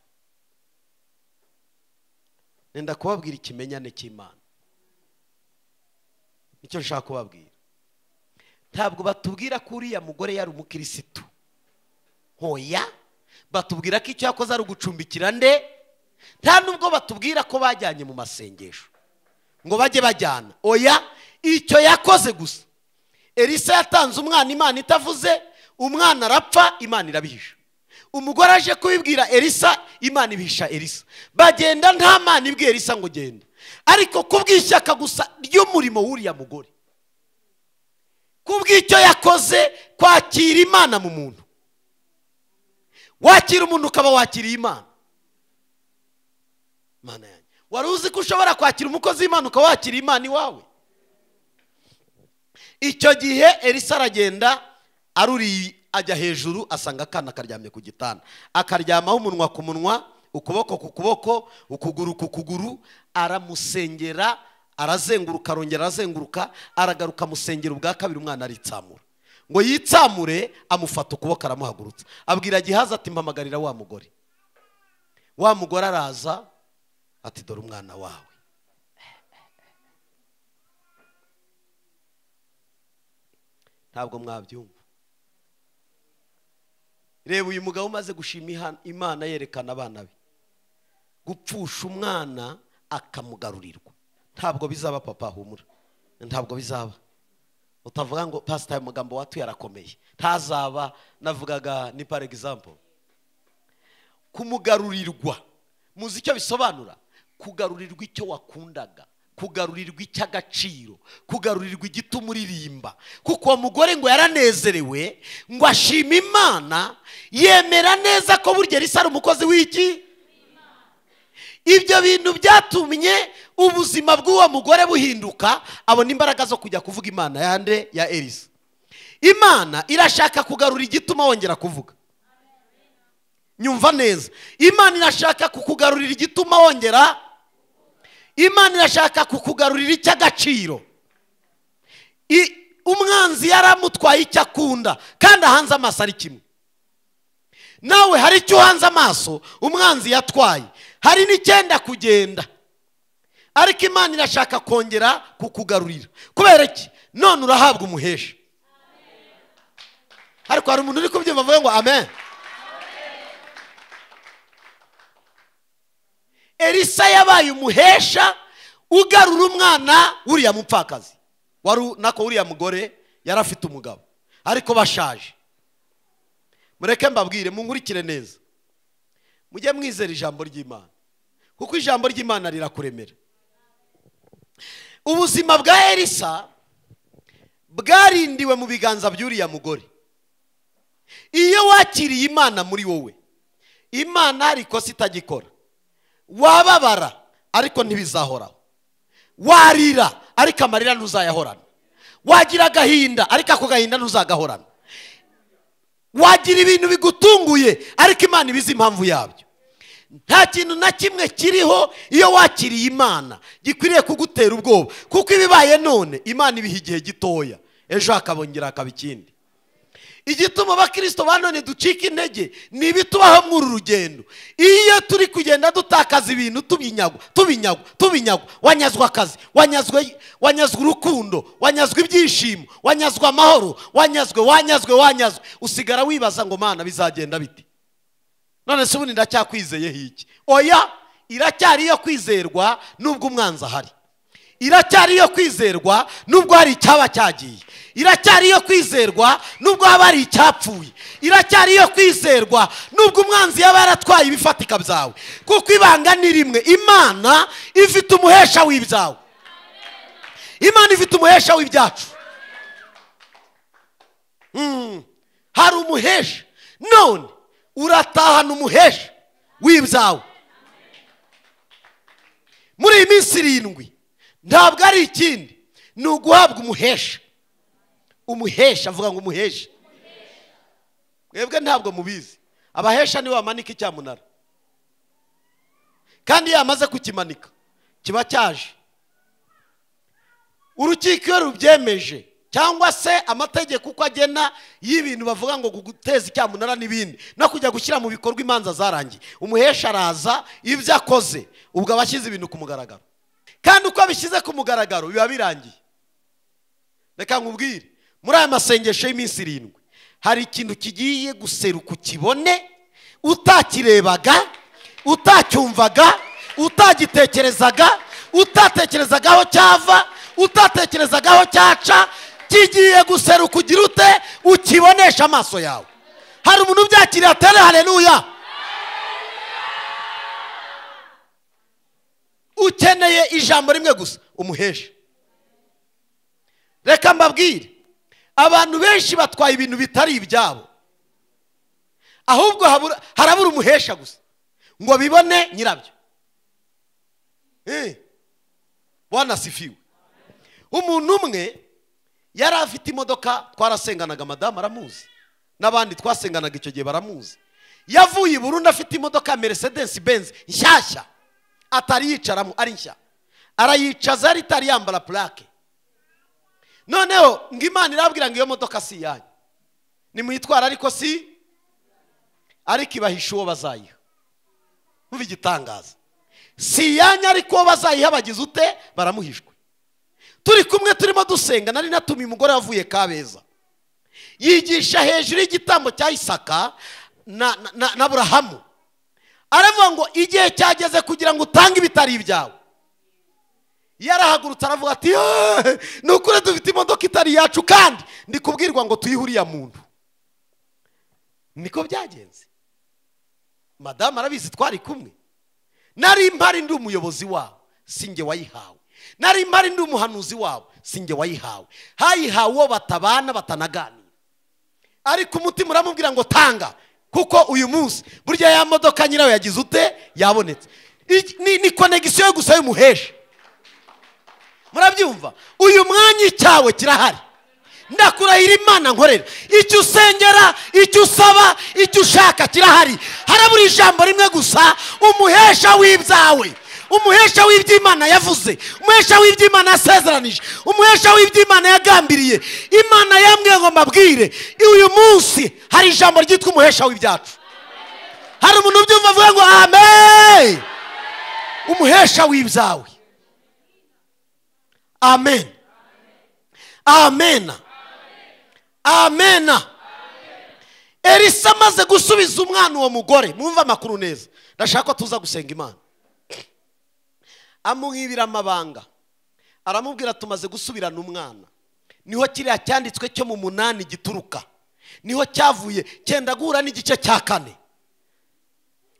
Nenda kubabwira ikimenyane cy'Imana, nicyo nshaka kubabwira. Ntabwo batubwira ko uriya mugore yari umukirisitu, hoya, batubwira ko icyo yakoze ari ugucumbikira nde? Nta nubwo batubwira ko bajyanye mu masengesho ngo bajye bajyana, oya, icyo yakoze gusa. Elisa yatanze umwana Imana itavuze, umwana arapfa, Imana irabihisha. Umugore aje kubibwira Elisa, Imana ibihisha Elisa. Bagenda nta Mana ibwiye Elisa ngo genda, ariko kubw'ishyaka gusa ry'umurimo w'uriya mugore, kubw'icyo yakoze, kwakira Imana mu muntu. Wakira umuntu ukaba wakiriye Imana. Mana yanjye, wari uzi ko ushobora kwakira umukozi w'Imana ukaba wakira Imana iwawe? Icyo gihe Elisa aragenda aruri ajya hejuru, asanga akana karyamye ku gitanda, akaryamaho umunwa ku munwa, ukuboko ku kuboko, ukuguru ku kuguru. Aramusengera, arazenguruka, arongera arazenguruka, aragaruka amusengera ubwa kabiri, umwana aritsamura. Ngo yitsamure, amufata ukuboko aramuhagurutsa, abwira Gihazi ati mpamagarira wa mugore. Wa mugore araza ati dore umwana wawe. Ntabwo mwabyumva. Reba uyu mugabo umaze gushima Imana yerekana abana be, gupfusha umwana akamugarurirwa. Ntabwo bizaba papa, humura, ntabwo bizaba. Utavuga ngo pastor amagambo watu yarakomeye, ntazaba. Navugaga ni par example kumugarurirwa. Muzi icyo bisobanura? Kugarurirwa icyo wakundaga, kugarurirwa icy'agaciro, kugarurirwa igituma uririmba. Kuko uwo mugore ngo yaranezerewe, ngo ashima Imana, yemera neza ko burya Elisa ari umukozi w'iki. Ibyo bintu byatumye ubuzima bw'uwo mugore buhinduka, abona imbaraga zo kujya kuvuga Imana yande ya Elisa. Imana irashaka kugarura igituma wongera kuvuga. Nyumva neza, Imana irashaka kukugarurira igituma wongera. Imana irashaka kukugarurira icy'agaciro. Umwanzi yaramutwaye icyo akunda, kandi ahanze amaso ari kimwe. Nawe hari icyo uhanze amaso umwanzi yatwaye, hari n'icyenda kugenda, ariko Imana irashaka kongera kukugarurira. Kubera iki? None urahabwa umuhesha. Ariko hari umuntu uri kubyumva avuga ngo amen. Elisa yabaye umuhesha ugarura umwana w'uriya mupfakazi. Wari nako uriya mugore yari afite umugabo ariko bashaje. Mureke mbabwire, munkurikire neza, mujye mwizera ijambo ry'Imana, kuko ijambo ry'Imana rirakuremera. Ubuzima bwa Elisa bwarindiwe mu biganza by'uriya mugore. Iyo wakiriye Imana muri wowe, Imana hari ikosa itagikora. Wababara ariko ntibizahoraho, warira ariko amarira ntuzayahorana, wagira agahinda ariko ako gahinda ntuzagahorana, wagira ibintu bigutunguye ariko Imana ibizi impamvu yabyo. Nta kintu na kimwe kiriho iyo wakiriye Imana gikwiriye kugutera ubwoba, kuko ibibaye none Imana ibiha igihe gitoya, ejo hakabongera hakaba ikindi. Igituma abakristo ba none ducika intege ni ibitubaho muri uru rugendo. Iyo turi kugenda dutakaza ibintu, tubinyagwa tubinyagwa tubinyagwa, wanyazwa akazi, wanyazwa urukundo, wanyazwa ibyishimo, wanyazwa amahoro, wanyazwe wanyazwe wanyazwe, usigara wibaza ngo Mana bizagenda bite? None se ubundi ndacyakwizeye hiki? Oya, iracyari iyo kwizerwa nubwo umwanzi ahari, iracyari iyo kwizerwa nubwo hari icyaba cyagiye, iracyari iyo kwizerwa nubwo haba hari icyapfuye, iracyari iyo kwizerwa nubwo umwanzi yaba yaratwaye ibifatika byawe. Kuko ibanga ni rimwe, Imana ifite umuhesha w'ibyawe. Imana ifite umuhesha w'ibyacu. Hari umuhesha. None uratahana umuhesha w'ibyawe. Muri iyi minsi 7 ntabwo ari ikindi, ni uguhabwa umuhesha. Umuhesha, avuga ngo umuhesha. Mwebwe ntabwo mubizi, abahesha nibo bamanika icyamunara, kandi iyo amaze kukimanika kiba cyaje. Urukiko iyo rubyemeje, cyangwa se amategeko uko agena y'ibintu bavuga ngo guteza icyamunara n'ibindi, no kujya gushyira mu bikorwa imanza zarangiye, umuhesha araza, ibyo akoze ubwo abashyize ibintu ku mugaragaro, kandi uko abishyize ku mugaragaro biba birangiye. Reka nkubwire, muri aya masengesho y'iminsi 7 hari ikintu kigiye guseruka ukibone utakirebaga, utacyumvaga, utagitekerezaga, utatekerezaga aho cyava, utatekerezaga aho cyaca. Kigiye guseruka ugira ute? Ukibonesha amaso yawe. Hari umuntu ubyakiriye atere haleluya. Ukeneye ijambo rimwe gusa, umuhesha. Reka mbabwire, abantu benshi batwaye ibintu bitari ibyabo, ahubwo harabura umuhesha gusa ngo bibone nyirabyo. Bwana sifiwe. Umuntu umwe yari afite imodoka, twarasenganaga, madamu aramuzi n'abandi twasenganaga icyo gihe baramuzi. Yavuye i Burundi afite imodoka Mercedes Benz nshyashya, atari yicaramo, ari nshya, arayicaza yari itari yambara plaque. Noneho ngo Imana irabwira ngo iyo modoka si iyanyu, nimuyitwara ariko si, ariko ibahisha uwo bazayiha. Mvuga igitangaza, si iyanyu ariko uwo bazayiha bagize ute? Baramuhishwe. Turi kumwe turimo dusenga, nari natumiye umugore wavuye Kabeza, yigisha hejuru y'igitambo cya Isaka na Aburahamu. Aravuga ngo igihe cyageze kugira ngo utange ibitari ibyawe. Yarahagurutse aravuga ati ni ukuri dufite imodoka itari yacu, kandi ndi kubwirwa ngo tuyihe uriya muntu. Niko byagenze. Madamu arabizi, twari kumwe. Nari mpari ndi umuyobozi wabo, sinjye wayihawe. Nari mpari ndi umuhanuzi wabo, sinjye wayihawe. Hayihawe uwo batabana batanaganira. Ariko umutima uramubwira ngo tanga, kuko uyu munsi burya ya modoka nyirayo yagize ute? Yabonetse. Ni connection gusa y'umuhesha. Murabyumva? Uyu mwanya cyawe kirahari. Ndakurahira Imana nkorera, icyo usengera, icyo usaba, icyo ushaka kirahari. Harabura ijambo rimwe gusa, umuhesha w'ibyawe, umuhesha w'iby'Imana yavuze, umuhesha w'iby'Imana yasezeranije, umuhesha w'iby'Imana yagambiriye. Imana yambwiye ngo mbabwire, uyu munsi hari ijambo ryitwa umuhesha w'ibyacu. Hari umuntu ubyumva avuga ngo amen. Umuhesha w'ibyawe. Amen. Amen. Amen. Elisa amaze gusubiza umwana uwo mugore, mwumva amakuru neza, ndashaka ko tuza gusenga Imana. Amwibira amabanga, aramubwira tumaze gusubirana umwana. Niho kiriya cyanditswe cyo mu 8 gituruka, niho cyavuye, cyenda guhura n'igice cya 4.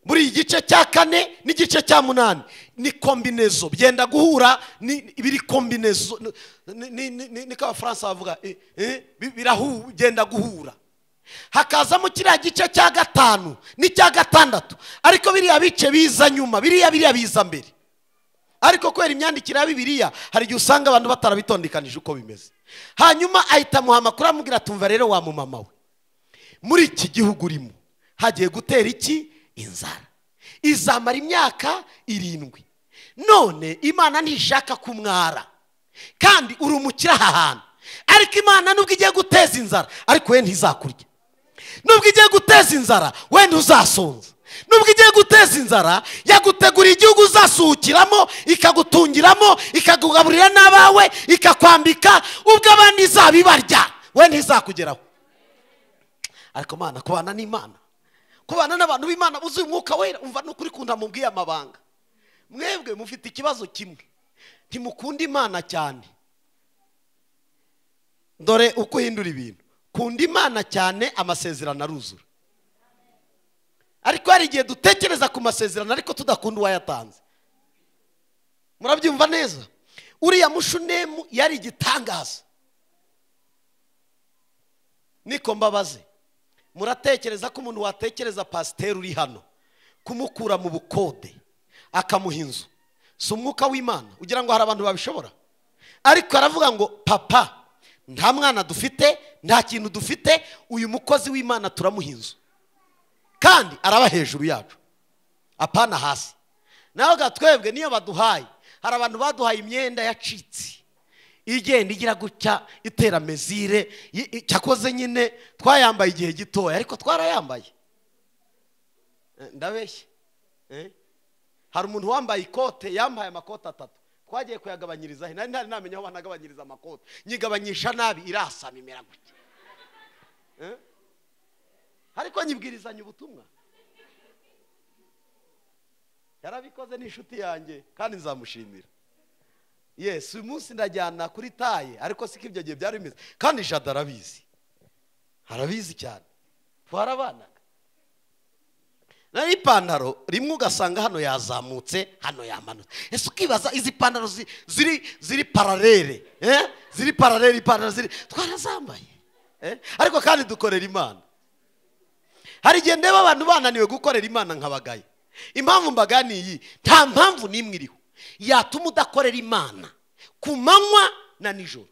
Muri igice cya 4 n'igice cya 8 ni kombinezo, byenda guhura, ni biri kombinezo, ni ka Faransa bavuga birahu, byenda guhura. Hakazamo kiriya gice cya 5 n'icya 6, ariko biriya bice biza nyuma, biriya biza mbere. Ariko kwera imyandikire ya Bibiliya hari igihe usanga abantu batarabitondekanije uko bimeze. Hanyuma ahita amuha amakuru amubwira tumva rero wa mumama we, muri iki gihugu urimo hagiye gutera iki? Inzara. Izamara imyaka 7. None Imana ntishaka kumwara, kandi uri umukira aha hantu. Ariko Imana nubwo igiye guteza inzara, ariko we ntizakurya. Nubwo igiye guteza inzara, we ntuzasonza. Nubwo igiye guteza inzara, yagutegura igihugu uzasuhukiramo, ikagutungiramo, ikakugaburira n'abawe, ikakwambika, ubwo abandi izabibarya, we ntizakugeraho. Ariko Mana, kubana n'Imana, kubana n'abantu b'Imana buzuye umwuka wera, umva n'ukuri kunda mubwiye amabanga. Mwebwe mufite ikibazo kimwe, ntimukunda Imana cyane. Dore uko uhindura ibintu, kunda Imana cyane, amasezerano aruzura. Ariko hari igihe dutekereza ku masezerano ariko tudakunda uwayatanze. Murabyumva neza? Uriya Mushunemu yari igitangaza. Niko mbabaze, muratekereza ko umuntu watekereza pasiteri uri hano kumukura mu bukode akamuha inzu, si umwuka w'Imana? Ugira ngo hari abantu babishobora? Ariko aravuga ngo papa, nta mwana dufite, nta kintu dufite, uyu mukozi w'Imana turamuha inzu, kandi araba hejuru yacu, apana hasi. Naho gatwebwe niyo baduhaye, hari abantu baduhaye imyenda yacitse, igenda igira gutya, itera mezire, cyakoze nyine twayambaye igihe gitoya, ariko twarayambaye. Ndabeshye. Hari umuntu wambaye ikote, yambaye amakote 3, twagiye kuyagabanyiriza, nari ntari namenya aho banagabanyiriza amakote, nyigabanyisha nabi, irasama imera gutya. Ariko nyibwirizanya ubutumwa. Yarabikoze n'inshuti yanjye kandi nzamushimira. Yes, uyu munsi ndajyana kuri taye, ariko siko ibyo gihe byari bimeze. Kandi Jada arabizi, arabizi cyane. Twarabanaga. Nari ipantaro rimwe ugasanga hano yazamutse, hano yamanutse. Ese ukibaza izi pantaro ziri paralele, ziri paralele, ipantaro ziri twarazambaye. Ariko kandi dukorera Imana. Hari igihe ndeba abantu bananiwe gukorera Imana nkabagaye. Impamvu mbaganiye, nta mpamvu nimwe iriho yatuma udakorera Imana ku manywa na nijoro.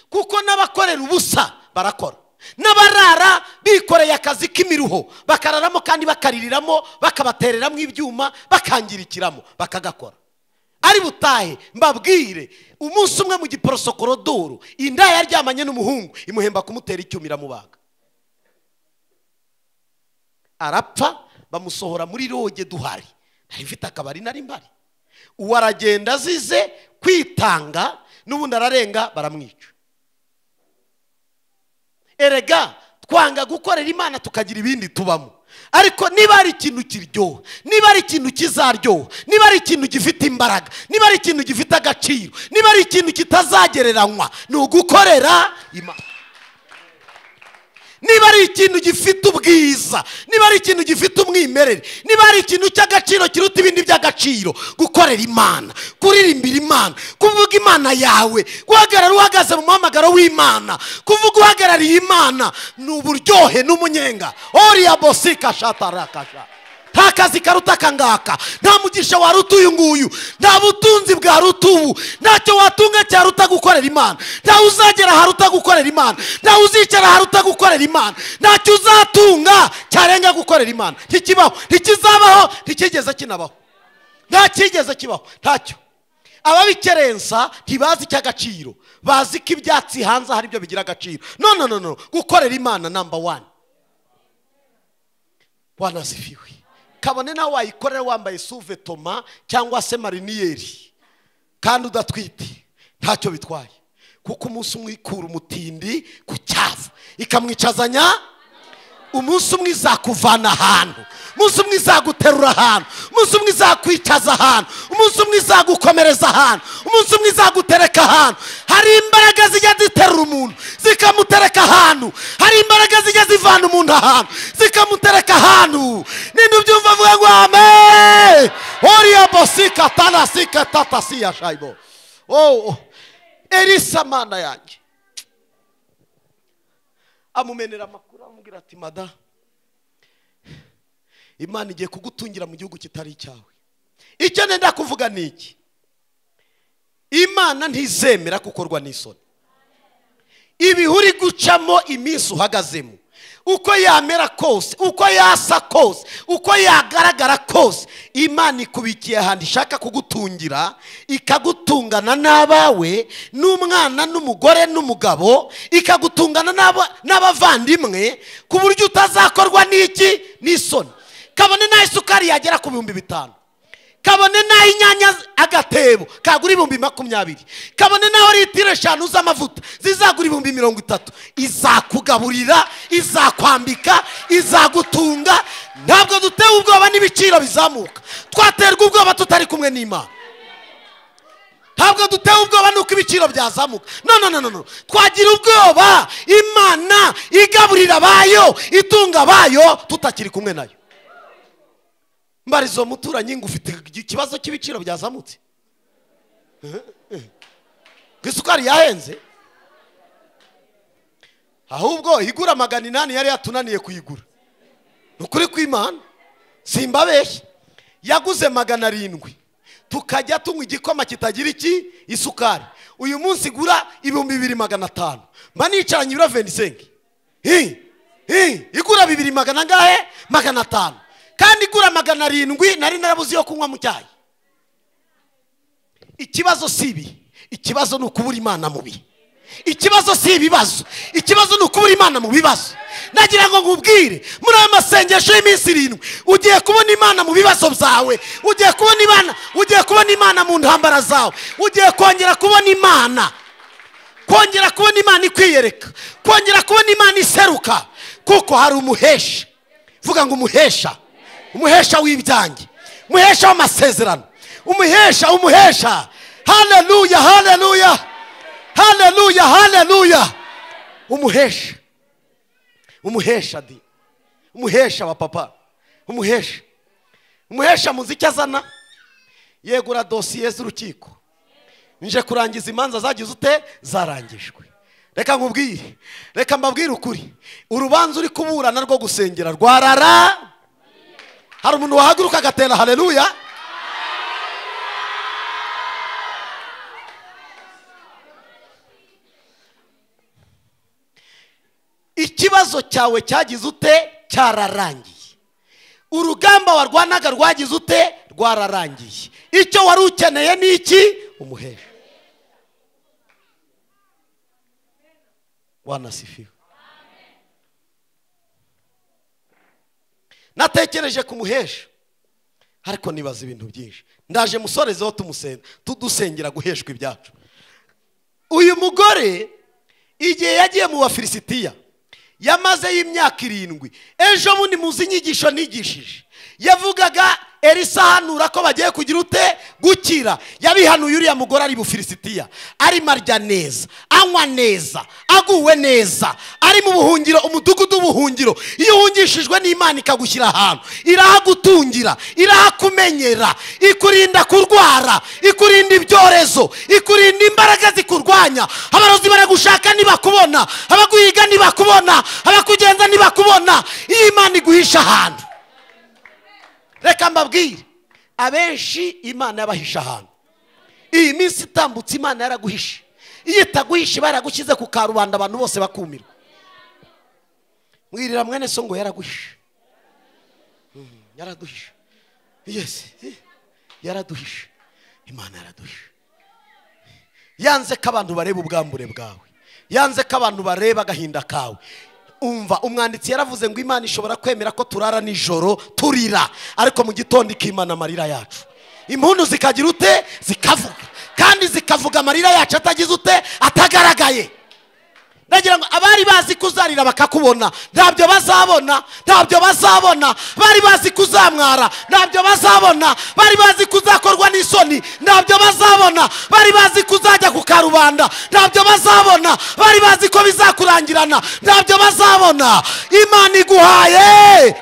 Kuko n'abakorera ubusa barakora, n'abarara bikoreye akazi k'imiruho bakararamo kandi bakaririramo, bakabatereramo ibyuma, bakangirikiramo, bakagakora. Ari butahe mbabwire, umunsi umwe mu Giporosokorodoro inda yaryamanye n'umuhungu imuhemba kumutera icyuma iramubaga, arapfa. Bamusohora muri roge duhari, nari mfite akabari nari mbari. Uwo aragenda azize kwitanga, n'ubundi ararenga baramwica. Erega twanga gukorera Imana tukagira ibindi tubamo. Ariko niba ari ikintu kiryoha, niba ari ikintu kizaryoha, niba ari ikintu gifite imbaraga, niba ari ikintu gifite agaciro, niba ari ikintu kitazagereranywa, ni ugukorera Imana. Niba ari ikintu gifite ubwiza, niba ari ikintu gifite umwimerere, niba ari ikintu cy'agaciro kiruta ibindi by'agaciro, gukorera Imana, kuririmbira Imana, kuvuga Imana yawe, guhagarara uhagaze mu muhamagaro w'Imana, kuvuga uhagarariye Imana, ni uburyohe n'umunyenga. Oriya bosika shatarakasha. Nta kazi karuta akangaka, nta mugisha waruta uyu nguyu, nta butunzi bwaruta ubu, ntacyo watunga cyaruta gukorera Imana, nta uzagera haruta gukorera Imana, nta uzicara haruta gukorera Imana, ntacyo uzatunga cyarenga gukorera Imana. Ntikibaho, ntikizabaho, ntikigeze kinabaho, nta kigeze kibaho, ntacyo. Ababikerensa ntibazi icy'agaciro, bazi ko ibyatsi hanze hari ibyo bigira agaciro. No, no, no, no, gukorera Imana number 1. Bwana asifiwe. Kabone nawe wayikorera wambaye suvetoma cyangwa se mariniyeri kandi udatwite, ntacyo bitwaye, kuko umunsi umwe ikura umutindi ku cyavu ikamwicazanya. Umunsi umwe izakuvana ahantu, umunsi umwe izaguterura ahantu, umunsi umwe izakwicaza ahantu, umunsi umwe izagukomereza ahantu, umunsi umwe izagutereka ahantu. Hari imbaraga zijya ziterura umuntu zikamutereka ahantu, hari imbaraga zijya zivana umuntu ahantu zikamutereka ahantu. Ninde ubyumva avuga ngo amen? Oriya bosika tanasika tatasi ya shaibo. Oh, Elisa mana yanjye amumenera amakuru, amubwira ati mada, Imana igiye kugutungira mu gihugu kitari icyawe. Icyo nenda kuvuga ni iki: Imana ntizemera gukorwa n'isoni. Ibihuri gucamo iminsi uhagazemo, uko yamera kose, uko yasa kose, uko yagaragara kose, Imana ikubikiye ahantu ishaka kugutungira, ikagutungana n'abawe, n'umwana n'umugore n'umugabo, ikagutungana n'abavandimwe, ku buryo utazakorwa n'iki? N'isoni. Kabone naho isukari yagera ku 5000, kabone naho inyanya agatebo kagura 20,000, kabone naho litiro 5 z'amavuta zizagura 30,000, izakugaburira, izakwambika, izagutunga. Ntabwo dutewe ubwoba n'ibiciro bizamuka, twaterwa ubwoba tutari kumwe n'Imana. Ntabwo dutewe ubwoba nuko ibiciro byazamuka. No, no, no, no. Twagira ubwoba Imana igaburira abayo, itunga abayo, tutakiri kumwe nayo. Mbarizo muturanyi ngo ufite ikibazo cy'ibiciro byazamutse, isukari yahenze, ahubwo igura 800 yari yatunaniye kuyigura. Ni ukuri kw'Imana, simbabeshye, yaguze 700 tukajya tunywa igikoma kitagira iki? Isukari. Uyu munsi igura 2500, mba nicaranye ibiro 25. Igura 2,500 angahe? 500. Kandi igura 700 nari narabuze yo kunywa mu cyayi. Ikibazo si ibi, ikibazo ni ukubura Imana mu bihe. Ikibazo si ibibazo, ikibazo ni ukubura Imana mu bibazo. Nagira ngo nkubwire, muri aya masengesho y'iminsi 7 ugiye kubona Imana mu bibazo byawe, ugiye kubona Imana, ugiye kubona Imana mu ntambara zawe, ugiye kongera kubona Imana, kongera kubona Imana ikwiyereka, kongera kubona Imana iseruka, kuko hari umuhesha. Vuga ngo umuhesha, umuhesha w'ibyanjye, umuhesha w'amasezerano, umuhesha, umuhesha. Haleluya, haleluya, haleluya, haleluya. Umuhesha, umuhesha di Umuhesha wa papa, umuhesha, umuhesha muzi icyo azana? Yegura dosiye z'urukiko, nje kurangiza imanza zagize ute? Zarangijwe. Reka nkubwire, reka mbabwire ukuri, urubanza uri kuburana rwo gusengera rwarara. Hari umuntu wahaguruka agatera haleluya? Ikibazo cyawe cyagize ute? Cyararangiye. Urugamba warwanaga rwagize ute? Rwararangiye. Icyo wari ukeneye ni iki? Umuhesha. Bwana sifiwe. Natekereje kumuhesha, ariko nibaza ibintu byinshi. Ndaje musorezeho tumusenga, tudusengera guheshwa ibyacu. Uyu mugore igihe yagiye mu Bafilisitiya yamaze y'imyaka 7. Ejo bundi muzi inyigisho nigishije, yavugaga Elisa ahanura ko bagiye kugira ute? Gukira. Yabihanuye uriya mugore ari Bufilisitiya, arimo arya neza, anywa neza, aguwe neza, ari mu buhungiro, umudugudu w'ubuhungiro. Iyo uhungishijwe n'Imana ikagushyira ahantu, irahagutungira, irahakumenyera, ikurinda kurwara, ikurinda ibyorezo, ikurinda imbaraga zikurwanya. Abarozi baragushaka ntibakubona, abaguhiga ntibakubona, abakugenza ntibakubona. Iyo Imana iguhisha ahantu, reka mbabwire, abenshi Imana yabahisha ahantu. Iyi minsi itambutse Imana yaraguhishe. Iyo itaguhishe baragushyize ku karubanda, abantu bose bakumirwa. Mwirira mwene so ngo yaraguhishe. Yaraduhishe. Yes, yaraduhishe. Imana yaraduhishe. Yanze ko abantu bareba ubwambure bwawe, yanze ko abantu bareba agahinda kawe. Umva, umwanditsi yaravuze ngo Imana ishobora kwemera ko turara nijoro turira, ariko mu gitondo ikimana amarira yacu. Impundu zikagira ute? Zikavuga. Kandi zikavuga amarira yacu atagize ute? Atagaragaye. Ndagira ngo abari bazi kuzarira bakakubona, ntabyo bazabona, ntabyo bazabona. Bari bazi kuzamwara, ntabyo bazabona. Bari bazi kuzakorwa n'isoni, ntabyo bazabona. Bari bazi kuzajya ku karubanda, ntabyo bazabona. Bari bazi ko bizakurangirana, ntabyo bazabona. Imana iguhaye,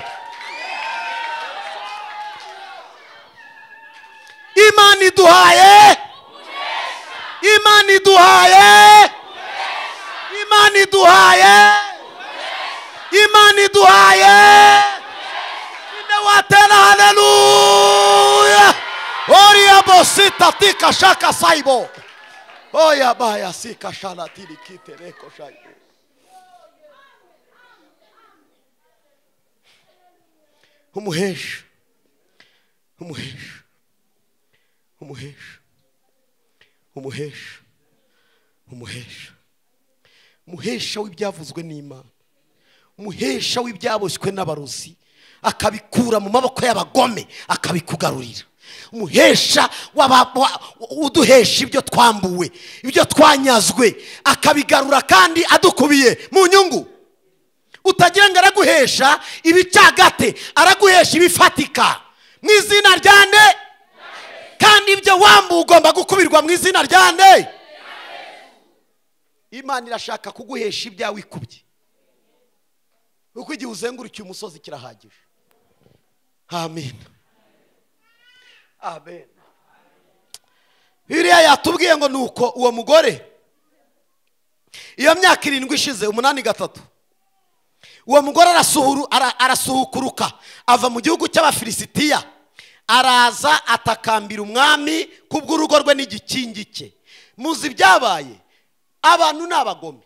Imana iduhaye, Imana iduhaye, Imana iduhaye, Imana iduhaye. Inde watera haleluya. Oria bosita tika shaka saibo. Oya baya sika shala tilikite reko shaibo. Umuhesha, umuhesha, umuhesha, umuhesha, umuhesha, umuhesha w'ibyavuzwe n'Imana, umuhesha w'ibyaboshywe n'abarozi, akabikura mu maboko y'abagome akabikugarurira. Umuhesha uduhesha ibyo twambuwe, ibyo twanyazwe, akabigarura kandi adukubiye mu nyungu. Utagira ngo araguhesha ibicagate, araguhesha ibifatika mu izina rya nde? Kandi ibyo wambuwe ugomba gukubirwa mu izina rya nde? Imana irashaka kuguhesha ibyawe ikubye, kuko igihe uzengurukiye umusozi kirahagije. Amen, amen. Bibiliya yatubwiye ngo nuko uwo mugore iyo myaka 7 ishize, 8:3, uwo mugore arasuhukuruka ava mu gihugu cy'Abafilisitiya, araza atakambira umwami kubw'urugo rwe n'igikingi cye. Muzi ibyabaye, abantu ni abagome.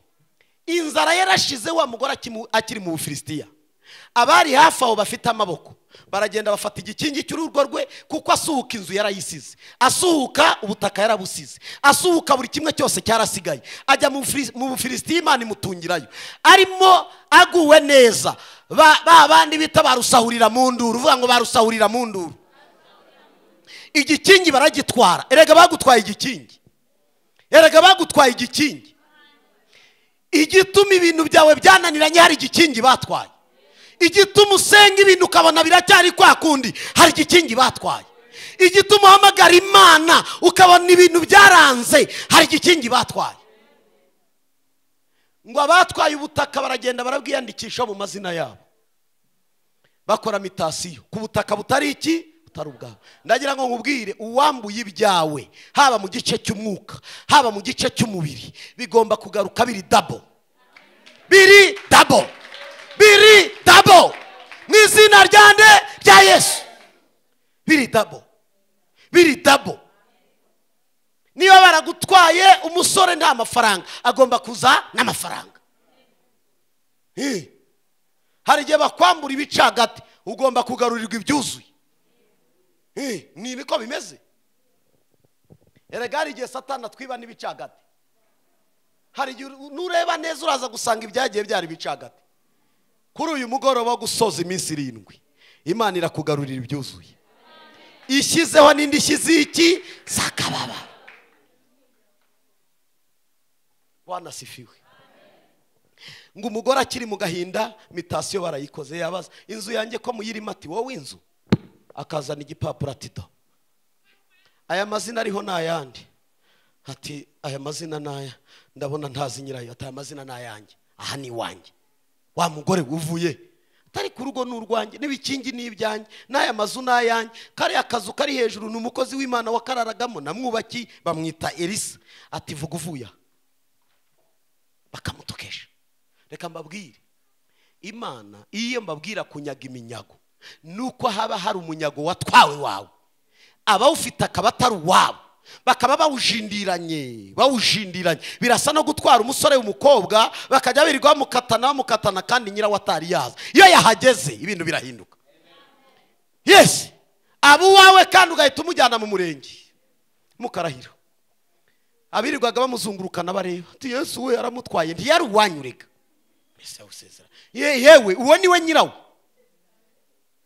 Inzara yarashize wa mugore akiri mu Bufilisitiya. Abari hafi aho bafite amaboko baragenda bafata igikingi cy'urugo rwe, kuko asuhuka inzu yarayisize, asuhuka ubutaka yarabusize, asuhuka buri kimwe cyose cyarasigaye. Ajya mu Bufilisitiya, Imana imutungirayo, arimo aguwe neza. Ba bandi bita barusahurira mu nduru, uvuga ngo barusahurira mu nduru. Igikingi baragitwara. Erega bagutwaye igikingi, erega bagutwaye igikingi. Igituma ibintu byawe byananiranye hari igikingi batwaye. Igituma usenga ibintu ukabona biracyari kwa kundi, hari igikingi batwaye. Igituma uhamagara Imana ukabona ibintu byaranze, hari igikingi batwaye. Ngo abatwaye ubutaka baragenda barabwiyandikisha mu mazina yabo. Bakora mitasiyo ku butaka butari iki, butari ubwawe. Ndagira ngo nkubwire, uwambuye ibyawe haba mu gice cy'umwuka, haba mu gice cy'umubiri, bigomba kugaruka biri double. Biri double. Biri double. Mu izina rya nde? Rya Yesu. Biri double. Biri double. Niba baragutwaye umusore nta mafaranga, agomba kuza n'amafaranga. Hari igihe bakwambura ibicagati, ugomba kugarurirwa ibyuzuye. Ni niko bimeze. Erega hari igihe Satani atwiba n'ibicagati. Hari igihe nureba neza uraza gusanga ibyagiye byari ibicagati. Kuri uyu mugoroba wo gusoza iminsi 7, Imana irakugarurira ibyuzuye. Ishyizeho n'indi ishyize iki? Sakababa. Bwana asifiwe. Ngo umugore akiri mu gahinda, mitasiyo barayikoze, yabaza inzu yanjye ko muyirimo, ati wowe inzu, akazana igipapuro ati do, aya mazina ariho n'ayandi, ati aya mazina n'aya, ndabona ntazi nyirayo, ati aya mazina n'ayanjye, aha ni iwanjye. Wa mugore uvuye atari ku rugo ni urwanjye, n'ibikingi ni ibyanjye, n'aya mazu n'ayanjye, kariya kazu kari hejuru ni umukozi w'Imana wakararagamo, namwubaki bamwita Elisa, ati vuga uvuye aha. Bakamutokesha. Reka mbabwire, Imana iyo mbabwira kunyaga iminyago, nuko haba hari umunyago watwawe wawe, abawufite akaba atari uwabo, bakaba bawujindiranye. Birasa no gutwara umusore w'umukobwa, bakajya birirwa bamukatana kandi nyirawo atari yaza. Iyo yahageze ibintu birahinduka. Yes, abo uwawe kandi ugahita umujyana mu murenge mukarahira. Abirirwaga bamuzungurukana bareba, ati Yesu we aramutwaye, ntiyari uwanyu rega. Yewe uwo niwe nyirawo.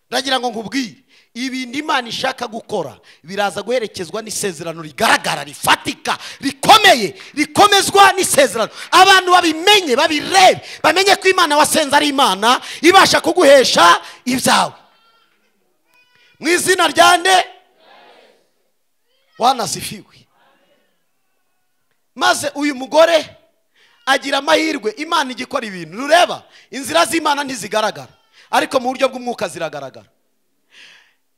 Ndagira ngo nkubwire, ibintu Imana ishaka gukora biraza guherekezwa n'isezerano rigaragara, rifatika, rikomeye, rikomezwa n'isezerano. Abantu babimenye, babirebe, bamenye ko Imana wasenze ari Imana ibasha kuguhesha ibyawe. Mu izina rya nde? Bwana asifiwe. Maze uyu mugore agira amahirwe, Imana igikora ibintu. Rureba, inzira z'Imana ntizigaragara, ariko mu buryo bw'umwuka ziragaragara.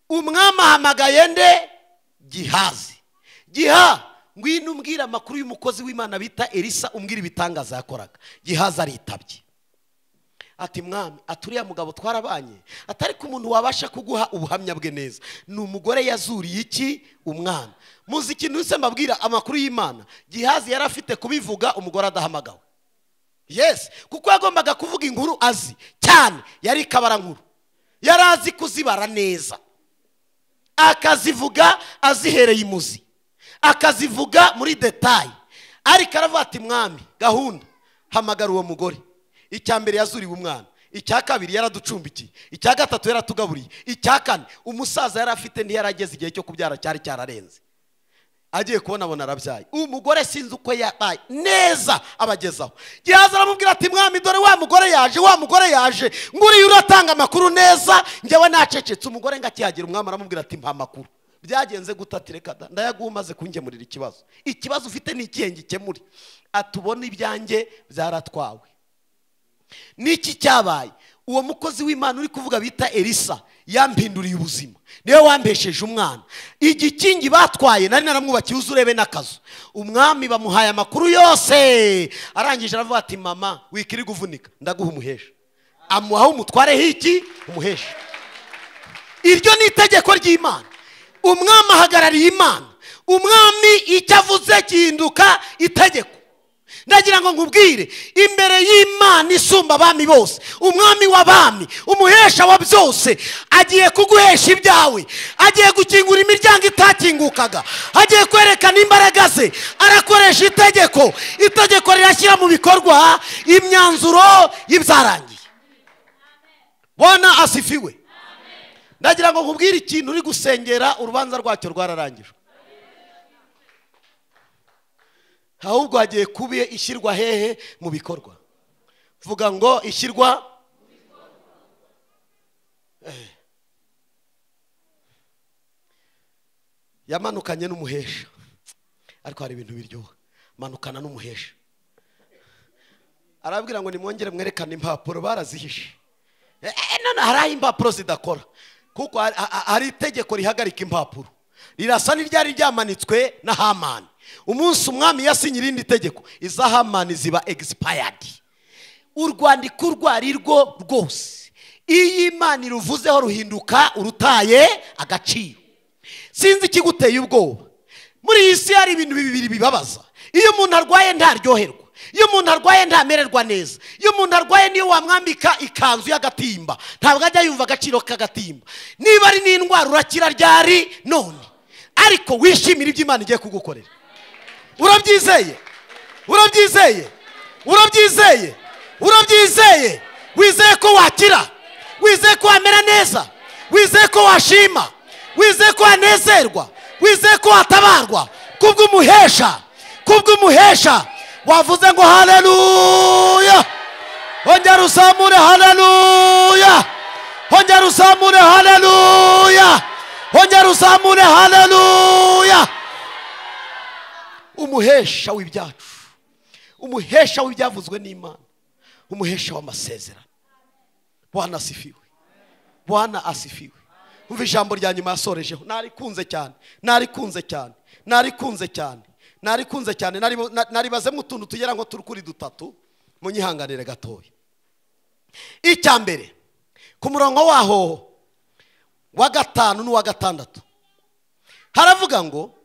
Umwami ahamagaye nde? Gihazi. Giha, ngwino umbwire amakuru y'umukozi w'Imana bita Elisa, umbwire ibitangaza yakoraga. Gihazi aritabye. Ati mwami, aturiya mugabo twarabanye, atari ku muntu wabasha kuguha ubuhamya bwe neza, ni umugore yazuriye iki? Umwana. Muzi ikintu se mbabwira amakuru y'Imana? Gihazi yari afite kubivuga umugore adahamagawe. Yes, kuko yagombaga kuvuga inkuru azi cyane, yari kabara nkuru, yari azi kuzibara neza, akazivuga azihereye imuzi, akazivuga muri detail. Ariko aravuga ati mwami, gahunda, hamagara uwo mugore. Icya mbere yazuriwe umwana, icya kabiri yaraducumbikiye, icya gatatu yaratugaburiye, icya kane umusaza yari afite ntiyarageze igihe cyo kubyara, cyari cyararenze. Agiye kubona abona arabyaye. Umugore sinzi uko yabaye neza abagezaho. Gihazi aramubwira ati mwami, dore wa mugore yaje, wa mugore yaje, nguriye uratanga amakuru neza, njyewe nacecetse. Umugore ngo akihagera umwami aramubwira ati mpa amakuru. Byagenze gute? Ati reka da, ndayaguha umaze kungemurira ikibazo. Ikibazo ufite ni ikihe ngikemure? Atubona ibyanjye byaratwawe. Niki cyabaye? Uwo mukozi w'Imana uri kuvuga bita Elisa yampinduriye ubuzima, niwe wampesheje umwana. Igikingi batwaye nari naramwubakiye, uzurebe n'akazu. Umwami bamuhaye amakuru yose, arangije aravuga ati mama wikiri guvunika, ndaguha umuhesha. Amuha umutware hiki? Umuhesha. Iryo ni itegeko ry'Imana. Umwami ahagarariye Imana. Umwami icyo avuze gihinduka itegeko. Ndagira ngo nkubwire, imbere y'Imana isumba abami bose, umwami w'abami, umuhesha wa byose, agiye kuguhesha ibyawe, agiye gukingura imiryango itakingukaga, agiye kwerekana imbaraga ze, arakoresha itegeko. Itegeko rirashyira mu bikorwa imyanzuro y'ibyarangiye. Bwana asifiwe. Ndagira ngo nkubwire ikintu uri gusengera, urubanza rwacyo rwararangijwe. Ahubwo hagiye kuba ishyirwa hehe? Mu bikorwa. Vuga ngo ishyirwa. Yamanukanye n'umuhesha. Ariko hari ibintu biryoha. Manukana n'umuhesha. Arabwira ngo nimwongere mwerekane impapuro barazihishe. None hari aho impapuro zidakora, kuko hari itegeko rihagarika impapuro rirasa n'iryari ryamanitswe na Hamani. Umunsi umwami yasinye irindi tegeko, iza Hamani ziba expired. Urwandiko urwo ari rwo rwose, iyo Imana iruvuzeho ruhinduka urutaye agaciro. Sinzi ikiguteye ubwoba. Muri iyi si hari ibintu bibiri bibabaza. Iyo umuntu arwaye ntaryoherwa, iyo umuntu arwaye ntamererwa neza, iyo umuntu arwaye niyo wamwambika ikanzu y'agatimba ntabwo ajya yumva agaciro k'agatimba. Niba ari n'indwara urakira ryari none, ariko wishimira ibyo Imana igiye kugukorera. Urabyizeye? Urabyizeye? Urabyizeye? Urabyizeye? Wizeye ko wakira, wizeye ko wamera neza, wizeye ko washima, wizeye ko wanezerwa, wizeye ko watabarwa kubw'umuhesha, kubw'umuhesha. Wavuze ngo haleluya, ongera uzamure haleluya, ongera uzamure haleluya, ongera uzamure haleluya. Umuhesha w'ibyacu, umuhesha w'ibyavuzwe n'Imana, umuhesha w'amasezerano. Bwana asifiwe, Bwana asifiwe. Umva ijambo rya nyuma yasorejeho, narikunze cyane, narikunze cyane, narikunze cyane, narikunze cyane. Naribazemo utuntu tugera ngo turi kuri dutatu, munyihanganire gatoya. Icya mbere, ku murongo waho wa 5 n'uwa 6 haravuga ngo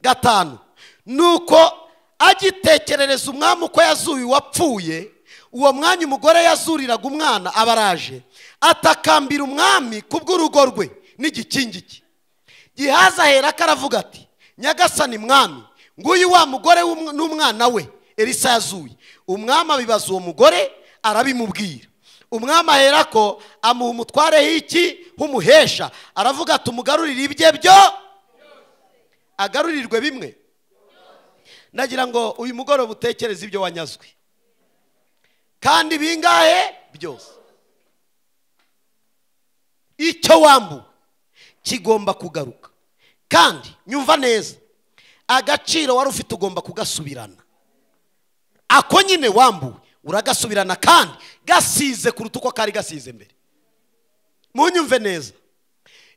5, nuko agitekerereza umwami uko yazuye uwapfuye, uwo mwanya umugore yazuriraga umwana abaraje, atakambira umwami kubw'urugo rwe n'igikingi cye. Gihazi ahera karavuga ati, Nyagasani mwami, nguyu wa mugore n'umwana we Elisa yazuye. Umwami abibaza uwo mugore arabimubwira. Umwami aherako amuha umutware h'iki h'umuhesha, aravuga ati umugarurire ibye byo, agarurirwe bimwe. Nagira ngo uyu mugoroba utekereze ibyo wanyazwe, kandi bingahe byose. Icyo wambu kigomba kugaruka, kandi nyumva neza, agaciro wari ufite ugomba kugasubirana. Ako nyine wambuwe uragasubirana, kandi gasize kuruta uko kari gasize mbere. Munyumve neza,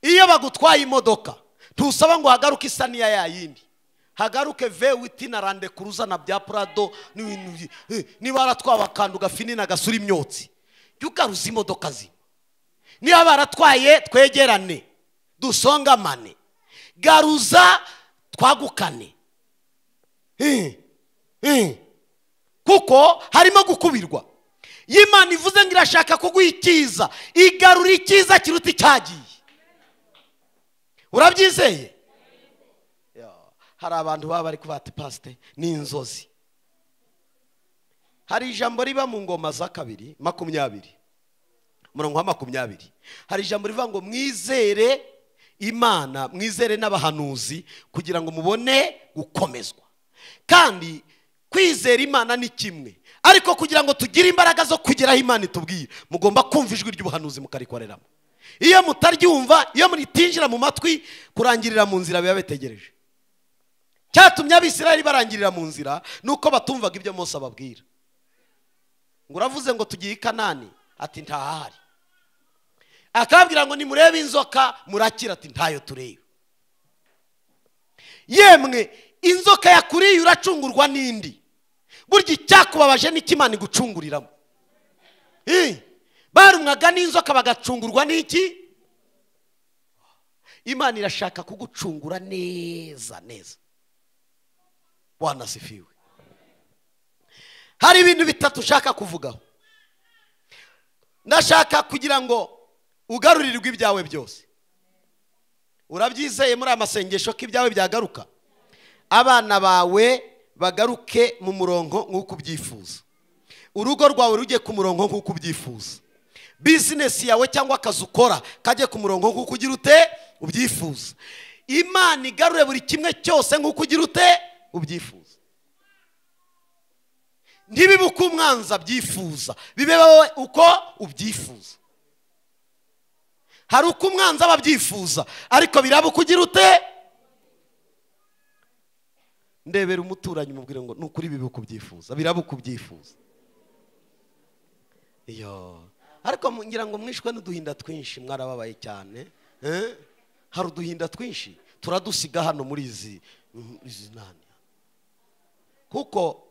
iyo bagutwaye imodoka ntusaba ngo hagaruke isa n'iya yayindi, hagaruke V8 na Land Cruiser na bya Prado, niba baratwaye akantu gafinina gasura imyotsi, jya ugaruza imodoka zimwe. Niba baratwaye twegerane dusongamane, garuza twagukane. Kuko harimo gukubirwa. Imana ivuze ngo irashaka kuguha icyiza, igarura icyiza kiruta icyagiye. Urabyizeye? Hari abantu baba bari kubati pasite ni inzozi. Hari ijambo riba mu ngoma za 2 20, umurongo wa 20, hari ijambo rivuga ngo mwizere Imana, mwizere n'abahanuzi kugira ngo mubone gukomezwa. Kandi kwizera Imana ni kimwe, ariko kugira ngo tugire imbaraga zo kugeraho Imana itubwira, mugomba kumva ijwi ry'ubuhanuzi mukarikoreramo. Iyo mutaryumva, iyo muritinjira mu matwi, kurangirira mu nzira biba bitegereje. Cyatumye Abisirayeli barangirira mu nzira nuko batumvaga ibyo Mose ababwira. Ngo uravuze ngo tugiye i Kanani, ati ntahari. Akabwira ngo nimurebe inzoka murakira, ati ntayo tureba. Yemwe inzoka yakuriye uracungurwa n'indi. Burya icyakubabaje n'ikimana igucunguriramo. Barumwaga n'inzoka bagacungurwa n'iki? Imana irashaka kugucungura neza neza. Bwana asifiwe. Hari ibintu bitatu ushaka kuvugaho. Ndashaka kugira ngo ugarurirwe ibyawe byose. Urabyizeye muri amasengesho ko ibyawe byagaruka? Abana bawe bagaruke mu murongo nk'uko ubyifuza. Urugo rwawe rujye ku murongo nk'uko ubyifuza. Business yawe cyangwa akazi ukora kajye ku murongo nk'uko ugira ute ubyifuza. Imana igarure buri kimwe cyose nk'uko ugira ute ubyifuza. Ntibibe uko umwanzi abyifuza, bibe wowe uko ubyifuza. Hari uko umwanzi aba abyifuza, ariko biraba uko ugira ute. Ndebera umuturanyi umubwire ngo nukuri bibe uko ubyifuza, biraba uko ubyifuza. Iyo Ariko ngira ngo mwishwe n'uduhinda twinshi, mwarababaye cyane. Hari uduhinda twinshi turadusiga hano muri izi nani, kuko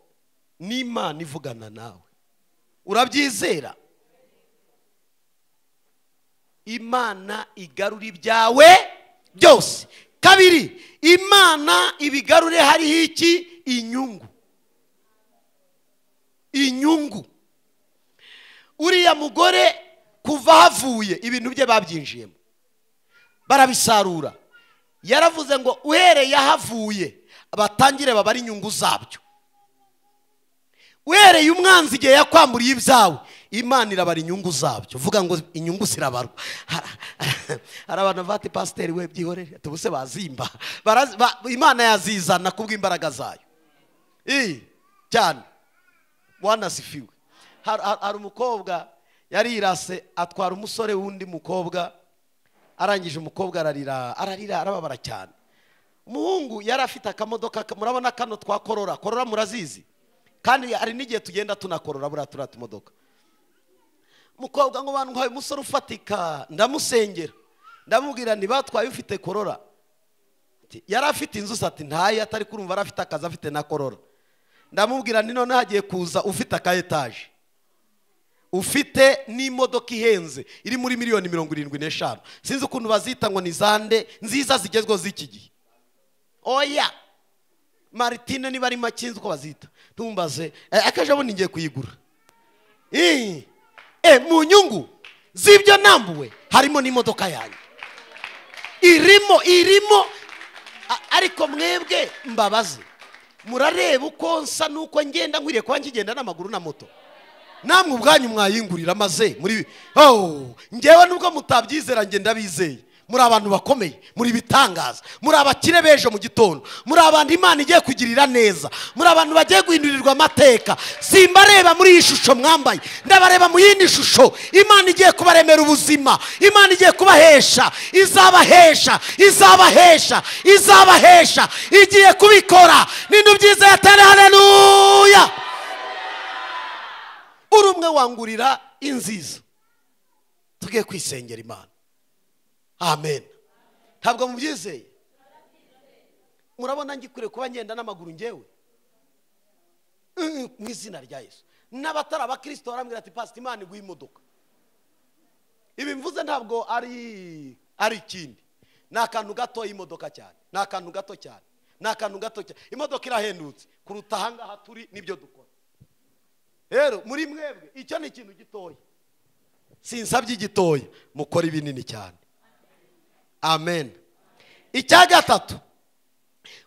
n'Imana ivugana nawe. Urabyizera? Imana igarura ibyawe byose. Kabiri, Imana ibigarure hariho iki? Inyungu. Inyungu. Uriya mugore kuva havuye ibintu bye babyinjiyemo, barabisarura. Yaravuze ngo uhereye ahavuye batangire babare inyungu zabyo. Uhereye umwanzi igihe yakwamburiye ibyawe, Imana irabara inyungu zabyo. Vuga ngo inyungu zirabarwa. Hari abantu bati pasiteri we byihorere, tubuse bazimba. Imana yazizana kubw'imbaraga zayo. Cyane. Bwana sifiwe. Hari umukobwa yarirase atwara umusore wundi mukobwa, arangije umukobwa ararira, ararira, arababara cyane. Umuhungu yari afite akamodoka, murabona kano twa Korora, Korora murazizi, kandi hari n'igihe tugenda tunakorora buriya turiya tumodoka. Umukobwa ngo bantwaye umusore ufatika, ndamusengera, ndamubwira nti batwaye ufite Korora. Yari afite inzu, ati ntaye, atari kurumva yari afite akazi, afite na Korora. Ndamubwira nti none hagiye kuza ufite aka etaje, ufite n'imodoka ihenze iri muri miliyoni 75, sinzi ukuntu bazita ngo ni zande nziza zigezweho z'iki gihe. Oya Martine niba ari makinzi uko bazita, ntumbaze, akaje abona ngiye kuyigura. Mu nyungu z'ibyo nambuwe harimo n'imodoka yanjye irimo. Ariko mwebwe mbabaze, murareba uko nsa nuko ngenda, nkwiriye kuba ngigenda n'amaguru na moto. Namwe ubwanyu mwayingurira maze muri ngewe nubwo mutabyizera nge ndabizeye. Muri abantu bakomeye, muri bitangaza, muri abakire bejo mu gitondo, muri abantu Imana igiye kugirira neza, muri abantu bagiye guhindurirwa amateka. Simbareba muri iyi shusho mwambaye, ndabareba mu yindi shusho. Imana igiye kubaremera ubuzima, Imana igiye kubahesha, izabahesha, izabahesha, izabahesha, igiye kubikora. N'ibintu byiza yatare. Haleluya. Uri umwe wangurira inziza. Tugiye kwisengera Imana. Amen. Ntabwo mubyizeye? Murabona ngikure kuba ngenda n'amaguru ngewe mu izina rya Yesu. N'abatari abakristo barambwira ati pastor Imana iguha imodoka. Ibi mvuze ntabwo ari ikindi, ni akantu gato imodoka cyane, ni akantu gato cyane, ni akantu gato cyane. Imodoka irahendutse kuruta ahangaha turi nibyo dukora. Rero muri mwebwe icyo ni ikintu gitoya, sinsabye igitoya, mukora ibinini cyane. Amen. Icya gatatu,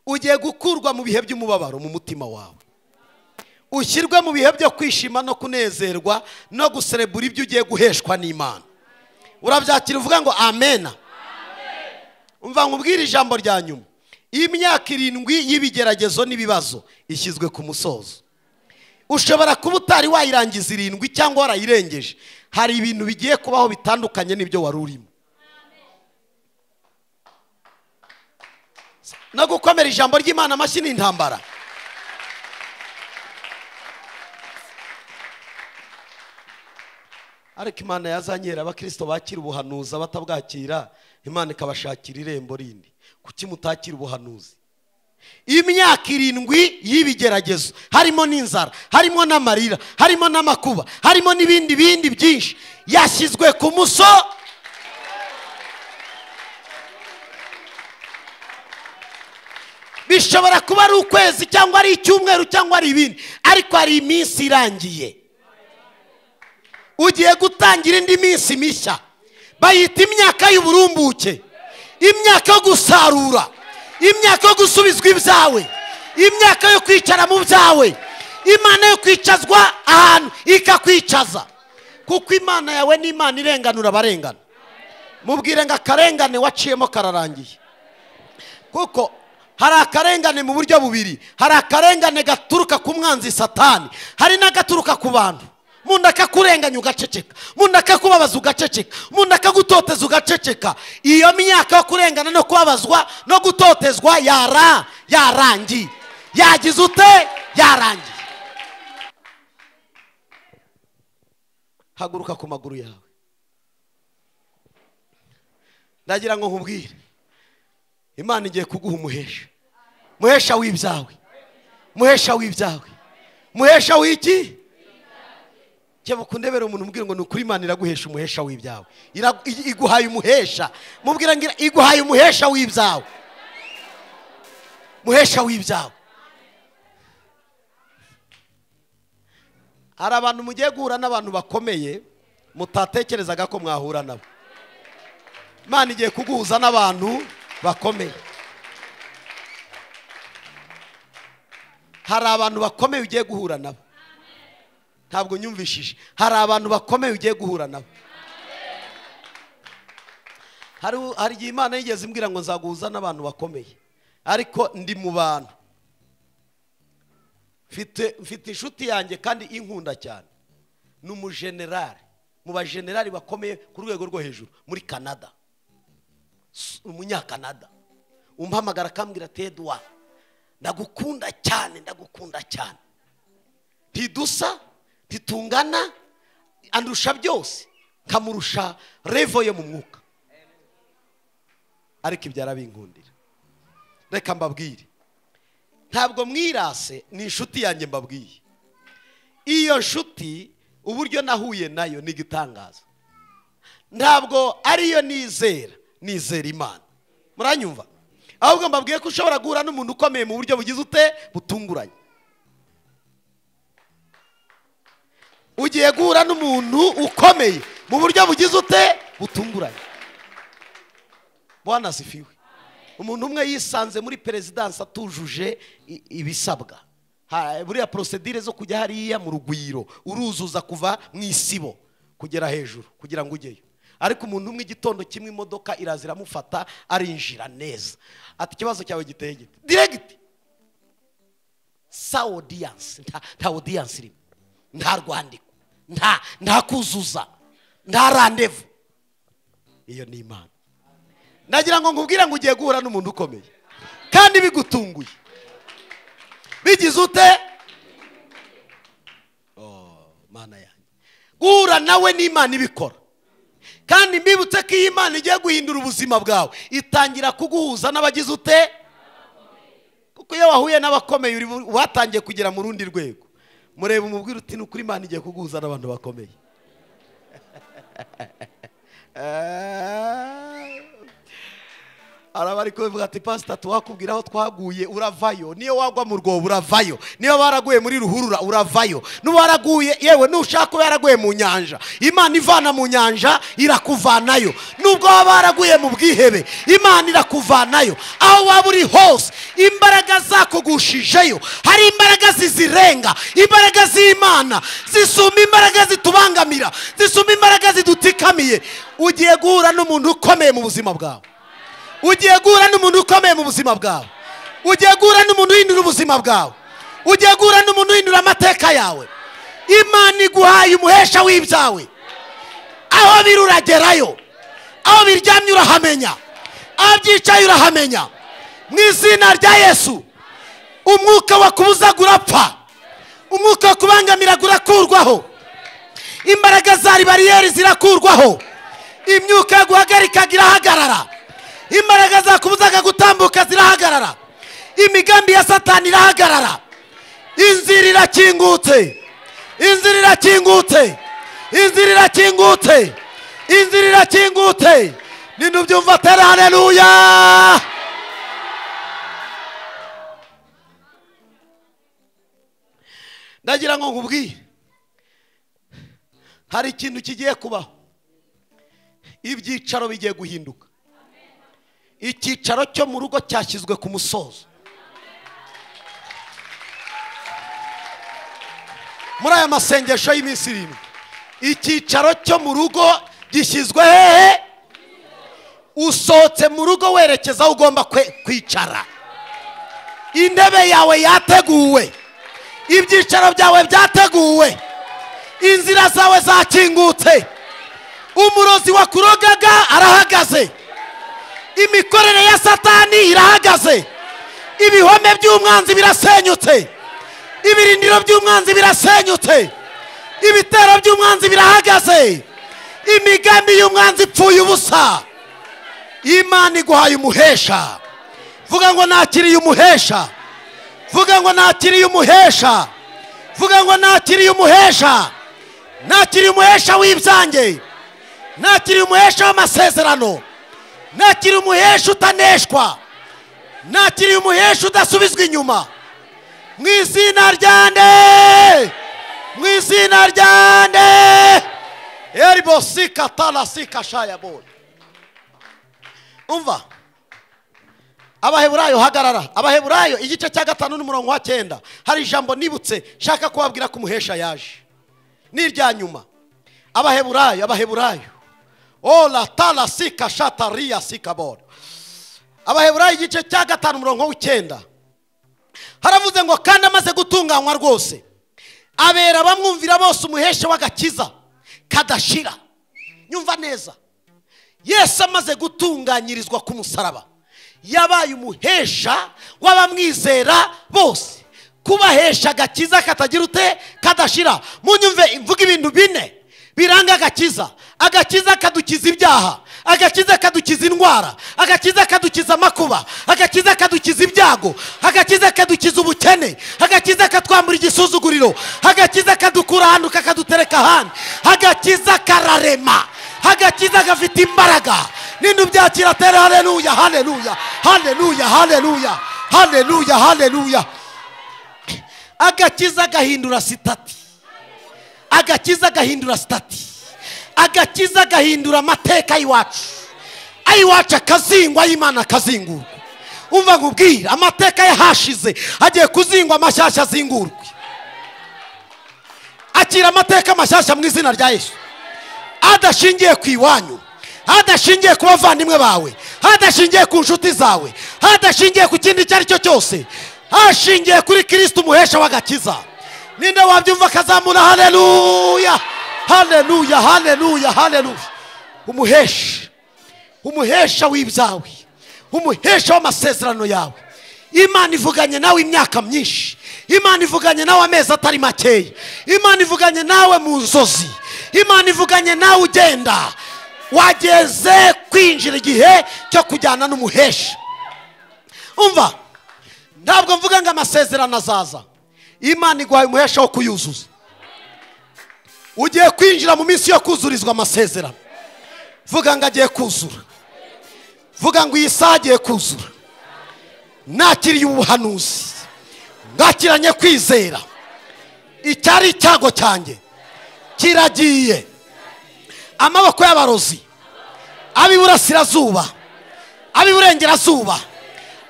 ugiye gukurwa mu bihe by'umubabaro mu mutima wawe, ushyirwe mu bihe byo kwishima no kunezerwa no guserebura ibyo ugiye guheshwa n'Imana. Urabyakira uvuga ngo amen. Umva nkubwire ijambo rya nyuma. Imyaka 7 y'ibigeragezo n'ibibazo ishyizwe ku musozo. Ushobora kuba utari wayirangiza 7 cyangwa warayirengeje. Hari ibintu bigiye kubaho bitandukanye n'ibyo wari urimo. No gukomera ijambo ry'Imana amashyi ni intambara. Ariko Imana yazanyera abakristo bakira ubuhanuzi, batabwakira Imana ikabashakira irembo rindi. Kuki mutakira ubuhanuzi? Imyaka 7 y'ibigeragezo, harimo n'inzara, harimo n'amarira, harimo n'amakuba, harimo n'ibindi bindi byinshi, yashyizwe ku muso. Bishobora kuba ari ukwezi cyangwa ari icyumweru cyangwa ari ibindi, ariko hari iminsi irangiye. Ugiye gutangira indi minsi mishya, bayita imyaka y'uburumbuke, imyaka yo gusarura, imyaka yo gusubizwa ibyawe, imyaka yo kwicara mu byawe, Imana yo kwicazwa ahantu ikakwicaza. Kuko Imana yawe ni Imana irenganura abarengana. Mubwire ngo akarengane waciyemo kararangiye. Kuko hari akarengane mu buryo bubiri, hari akarengane gaturuka ku mwanzi Satani, hari n'agaturuka ku bantu. Umuntu akakurenganya ugaceceka, umuntu akakubabaza ugaceceka, umuntu akagutoteza ugaceceka. Iyo myaka yo kurengana no kubabazwa no gutotezwa yarangiye. Yagize ute? Yarangiye. Haguruka ku maguru yawe. Ndagira ngo nkubwire, Imana igiye kuguha umuhesha. Muhesha w'ibyawe. Muhesha w'ibyawe. Muhesha w'iki? Cyo kundebera umuntu umbwira ngo nukuri Imana iraguhesha umuhesha w'ibyawe. Iguhaye umuhesha. Mubwira ngira iguhaye umuhesha w'ibyawe. Muhesha w'ibyawe. Hari abantu mugiye guhura n'abantu bakomeye mutatekerezaga ko mwahura nabo. Imana igiye kuguhuza n'abantu bakomeye. Hari abantu bakomeye ugiye guhura nabo. Ntabwo nyumvishije. Hari abantu bakomeye ugiye guhura nabo. Hari igihe Imana yigeze imbwira ngo nzaguhuza n'abantu bakomeye, ariko ndi mu bantu. Mfite inshuti yanjye kandi inkunda cyane, ni umujenerali, mu bajenerali bakomeye ku rwego rwo hejuru muri Canada, umunyakanada. Umpamagara akambwira ati Edouard, ndagukunda cyane, ndagukunda cyane, ntidusa, ntitungana, andusha byose, nkamurusha revo yo mu mwuka, ariko ibyo arabinkundira. Reka mbabwire, ntabwo mwirase, ni inshuti yanjye mbabwiye. Iyo nshuti uburyo nahuye nayo ni igitangaza. Ntabwo ariyo nizera, nizera Imana. Muranyumva? Ahubwo mbabwiye ko ushobora guhura n'umuntu ukomeye mu buryo bugize ute butunguranye. Ugiye guhura n'umuntu ukomeye mu buryo bugize ute butunguranye. Bwana asifiwe. Umuntu umwe yisanze muri perezidansi atujuje ibisabwa. Buriya procedure zo kujya hariya mu rugwiro uruzuza kuva mu isibo kugera hejuru kugira ngo ujyeyo. Ariko umuntu umwe igitondo kimwe imodoka iraza iramufata arinjira neza. Ati ikibazo cyawe giteye gite? Direct. Sa audience, nta audience irimo, nta rwandiko, nta kuzuza, nta rendezvous. Iyo ni Imana. Ndagira ngo nkubwire ngo ugiye guhura n'umuntu ukomeye kandi bigutunguye. Bigize ute? Oh, Mana yanjye. Guhura nawe n'Imana ibikora. Kandi mbibutse ko iyi Imana igiye guhindura ubuzima bwawe, itangira kuguhuza n'abagize ute? Kuko iyo wahuye n'abakomeye uri watangiye kugera mu rundi rwego. Mureba umubwira uti nukuri Imana igiye kuguhuza n'abantu bakomeye. Arabari kuvuga ati pastor tuwakubwira aho twaguye uravayo, niyo wagwa mu rwobo uravayo, niyo baraguye muri ruhurura uravayo, nuba waraguye yewe nushaka yaraguye mu nyanja, Imana ivana mu nyanja irakuvanayo, nubwo waba waraguye mu bwihebe Imana irakuvanayo. Aho waba uri hose imbaraga zakugushijeyo, hari imbaraga zizirenga, imbaraga z'Imana zisumba imbaraga zitubangamira, zisumba imbaraga zidutikamiye. Ugiye guhura n'umuntu ukomeye mu buzima bwawe. Ugiye guhura n'umuntu ukomeye mu buzima bwawe. Ugiye guhura n'umuntu uhindura ubuzima bwawe. Ugiye guhura n'umuntu uhindura amateka yawe. Imana iguhaye umuhesha w'ibyawe. Aho biri uragerayo, aho biryamye urahamenya, aho byicaye urahamenya. Mu izina rya Yesu, umwuka wakubuzaga urapfa, umwuka wakubangamiraga urakurwaho, imbaraga zari bariyeri zirakurwaho, imyuka yaguhagarikaga irahagarara, imbaraga zakubuzaga gutambuka zirahagarara, imigambi ya Satani irahagarara. Inzira irakingutse, inzira irakingutse, inzira irakingutse, inzira irakingutse. Nintubyumva tera haleluya. Ndagira ngo nkubwire, hari ikintu kigiye kubaho. Ibyicaro bigiye guhinduka. Icyicaro cyo mu rugo cyashyizwe ku musozo. Muri aya masengesho y'iminsi irindwi, icyicaro cyo mu rugo gishyizwe hehe? Usohotse mu rugo werekeza aho ugomba kwicara. Intebe yawe yateguwe, ibyicaro byawe byateguwe, inzira zawe zakingutse, umurozi wakurogaga arahagaze, imikorere ya Satani irahagaze, ibihome by'umwanzi birasenyutse, ibirindiro by'umwanzi birasenyutse, Ibitero by'umwanzi birahagaze. Imigambi y'umwanzi ipfuye ubusa. Imana iguhaye umuhesha. Vuga ngo nakiriye umuhesha. Vuga ngo nakiriye umuhesha. Vuga ngo nakiriye umuhesha. Nakiriye umuhesha w'ibyanjye. Nakiriye umuhesha w'amasezerano. Nakiriye umuhesha utaneshwa. Nakiriye umuhesha udasubizwa inyuma. Mu izina rya nde? Mu izina rya nde? Eribosika talasika shayabona. Umva. Abaheburayo hagarara. Abaheburayo igice cya 5 n'umurongo wa 9. Hari ijambo nibutse shaka kubabwira ko umuhesha yaje. Nirya nyuma. Abaheburayo, Abaheburayo. Ola talasika shataria sikabona. Abaheburayo igice cya 5 umurongo wa 9. Haravuze ngo kandi amaze gutunganywa rwose, abera bamwumvira bose umuhesha w'agakiza kadashira. Nyumva neza. Yesu amaze gutunganyirizwa ku musaraba, yabaye umuhesha w'abamwizera bose, kubahesha agakiza katagira ute kadashira. Munyumve imvuga ibintu bine biranga agakiza. Agakiza kadukiza ibyaha, agakiza kadukiza indwara, agakiza kadukiza amakuba, agakiza kadukiza ibyago, agakiza kadukiza ubukene, agakiza katwambura igisuzuguriro, agakiza kadukura ahantu kakadutereka ahandi, agakiza kararema, agakiza gafite imbaraga. Nindu byakira tere haleluya, haleluya, haleluya, haleluya, haleluya, haleluya. Agakiza gahindura sitati. Agakiza gahindura sitati. Agakiza gahindura amateka y'iwacu. Ayiwacu akazingwa, ay'Imana akazingurwa. Umva nkubwira, amateka yahashize agiye kuzingwa, amashyashya azingurwe. Akira amateka mashyashya mu izina rya Yesu. Adashingiye ku iwanyu, adashingiye ku bavandimwe bawe, adashingiye ku nshuti zawe, adashingiye ku kindi icyo ari cyo cyose, ashingiye kuri Kristo umuhesha w'agakiza. Ninde wabyumva akazamura haleluya, haleluya, haleluya, haleluya. Umuhesha, umuhesha w'ibyawe, umuhesha w'amasezerano yawe. Imana ivuganye nawe imyaka myinshi, Imana ivuganye nawe amezi atari makeya, Imana ivuganye nawe mu nzozi, Imana ivuganye nawe ugenda. Wageze kwinjira igihe cyo kujyana n'umuhesha. Umva, ntabwo mvuga ngo amasezerano azaza. Imana iguhaye umuhesha wo kuyuzuza. Ugiye kwinjira mu minsi yo kuzurizwa amasezerano. Vuga ngo agiye kuzura. Vuga ngo iyi saha agiye kuzura. Nakiriye ubuhanuzi, ngakiranye kwizera. Icyari icyago cyanjye kiragiye. Amaboko y'abarozi, ab'iburasirazuba, ab'iburengerazuba,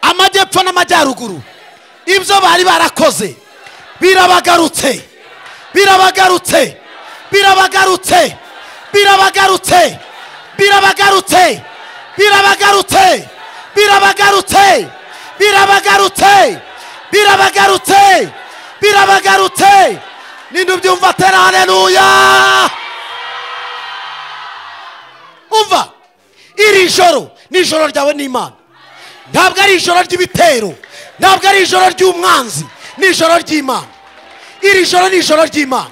amajyepfo n'amajyaruguru, ibyo bari barakoze birabagarutse, birabagarutse, birabagarutse, birabagarutse, birabagarutse, birabagarutse, birabagarutse, birabagarutse, birabagarutse, birabagarutse. Ninde ubyumva tera haleluya. Umva, iri joro ni ijoro ryawe n'Imana. Ntabwo ari ijoro ry'ibitero, ntabwo ari ijoro ry'umwanzi, ni ijoro ry'Imana. Iri joro ni ijoro ry'Imana.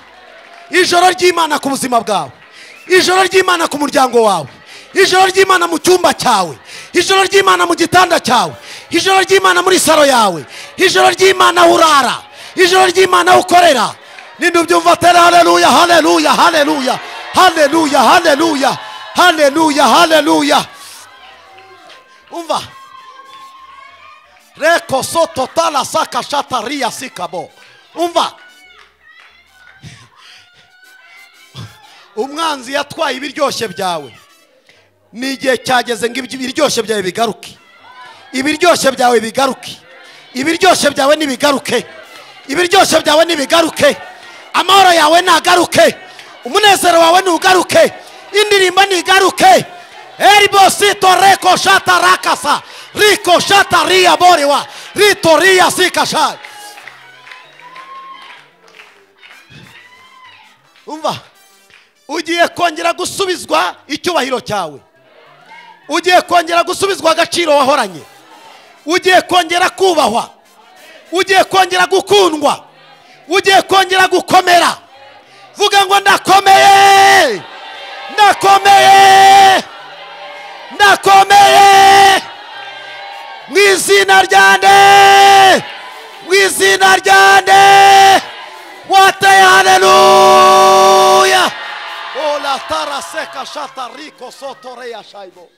Ijoro ry'Imana ku buzima bwawe, ijoro ry'Imana ku muryango wawe, ijoro ry'Imana mu cyumba cyawe, ijoro ry'Imana mu gitanda cyawe, ijoro ry'Imana muri saro yawe, ijoro ry'Imana aho urara, ijoro ry'Imana aho ukorera. Ninde ubyumva tera haleluya, haleluya, haleluya, haleluya, haleluya, haleluya, haleluya. Umva, reko soto tala saka shataria sikabo. Umva, umwanzi yatwaye ibiryoshye byawe. Ni igihe cyageze ngo ibiryoshye byawe bigaruke. Ibiryoshye byawe bigaruke. Ibiryoshye byawe nibigaruke. Ibiryoshye byawe nibigaruke. Amahoro yawe nagaruke. Umunezero wawe nugaruke. Indirimbo nigaruke. Eribosito reko shata rakasa riko shata ria borewa ritoria sikasha. Umva, ugiye kongera gusubizwa icyubahiro cyawe, ugiye kongera gusubizwa agaciro wahoranye, ugiye kongera kubahwa, ugiye kongera gukundwa, ugiye kongera gukomera. Vuga ngo ndakomeye, ndakomeye, ndakomeye mu izina ryande, mu izina ryande. Wateye haleluya. Ola taraseka shatariko sotoreya shaibo.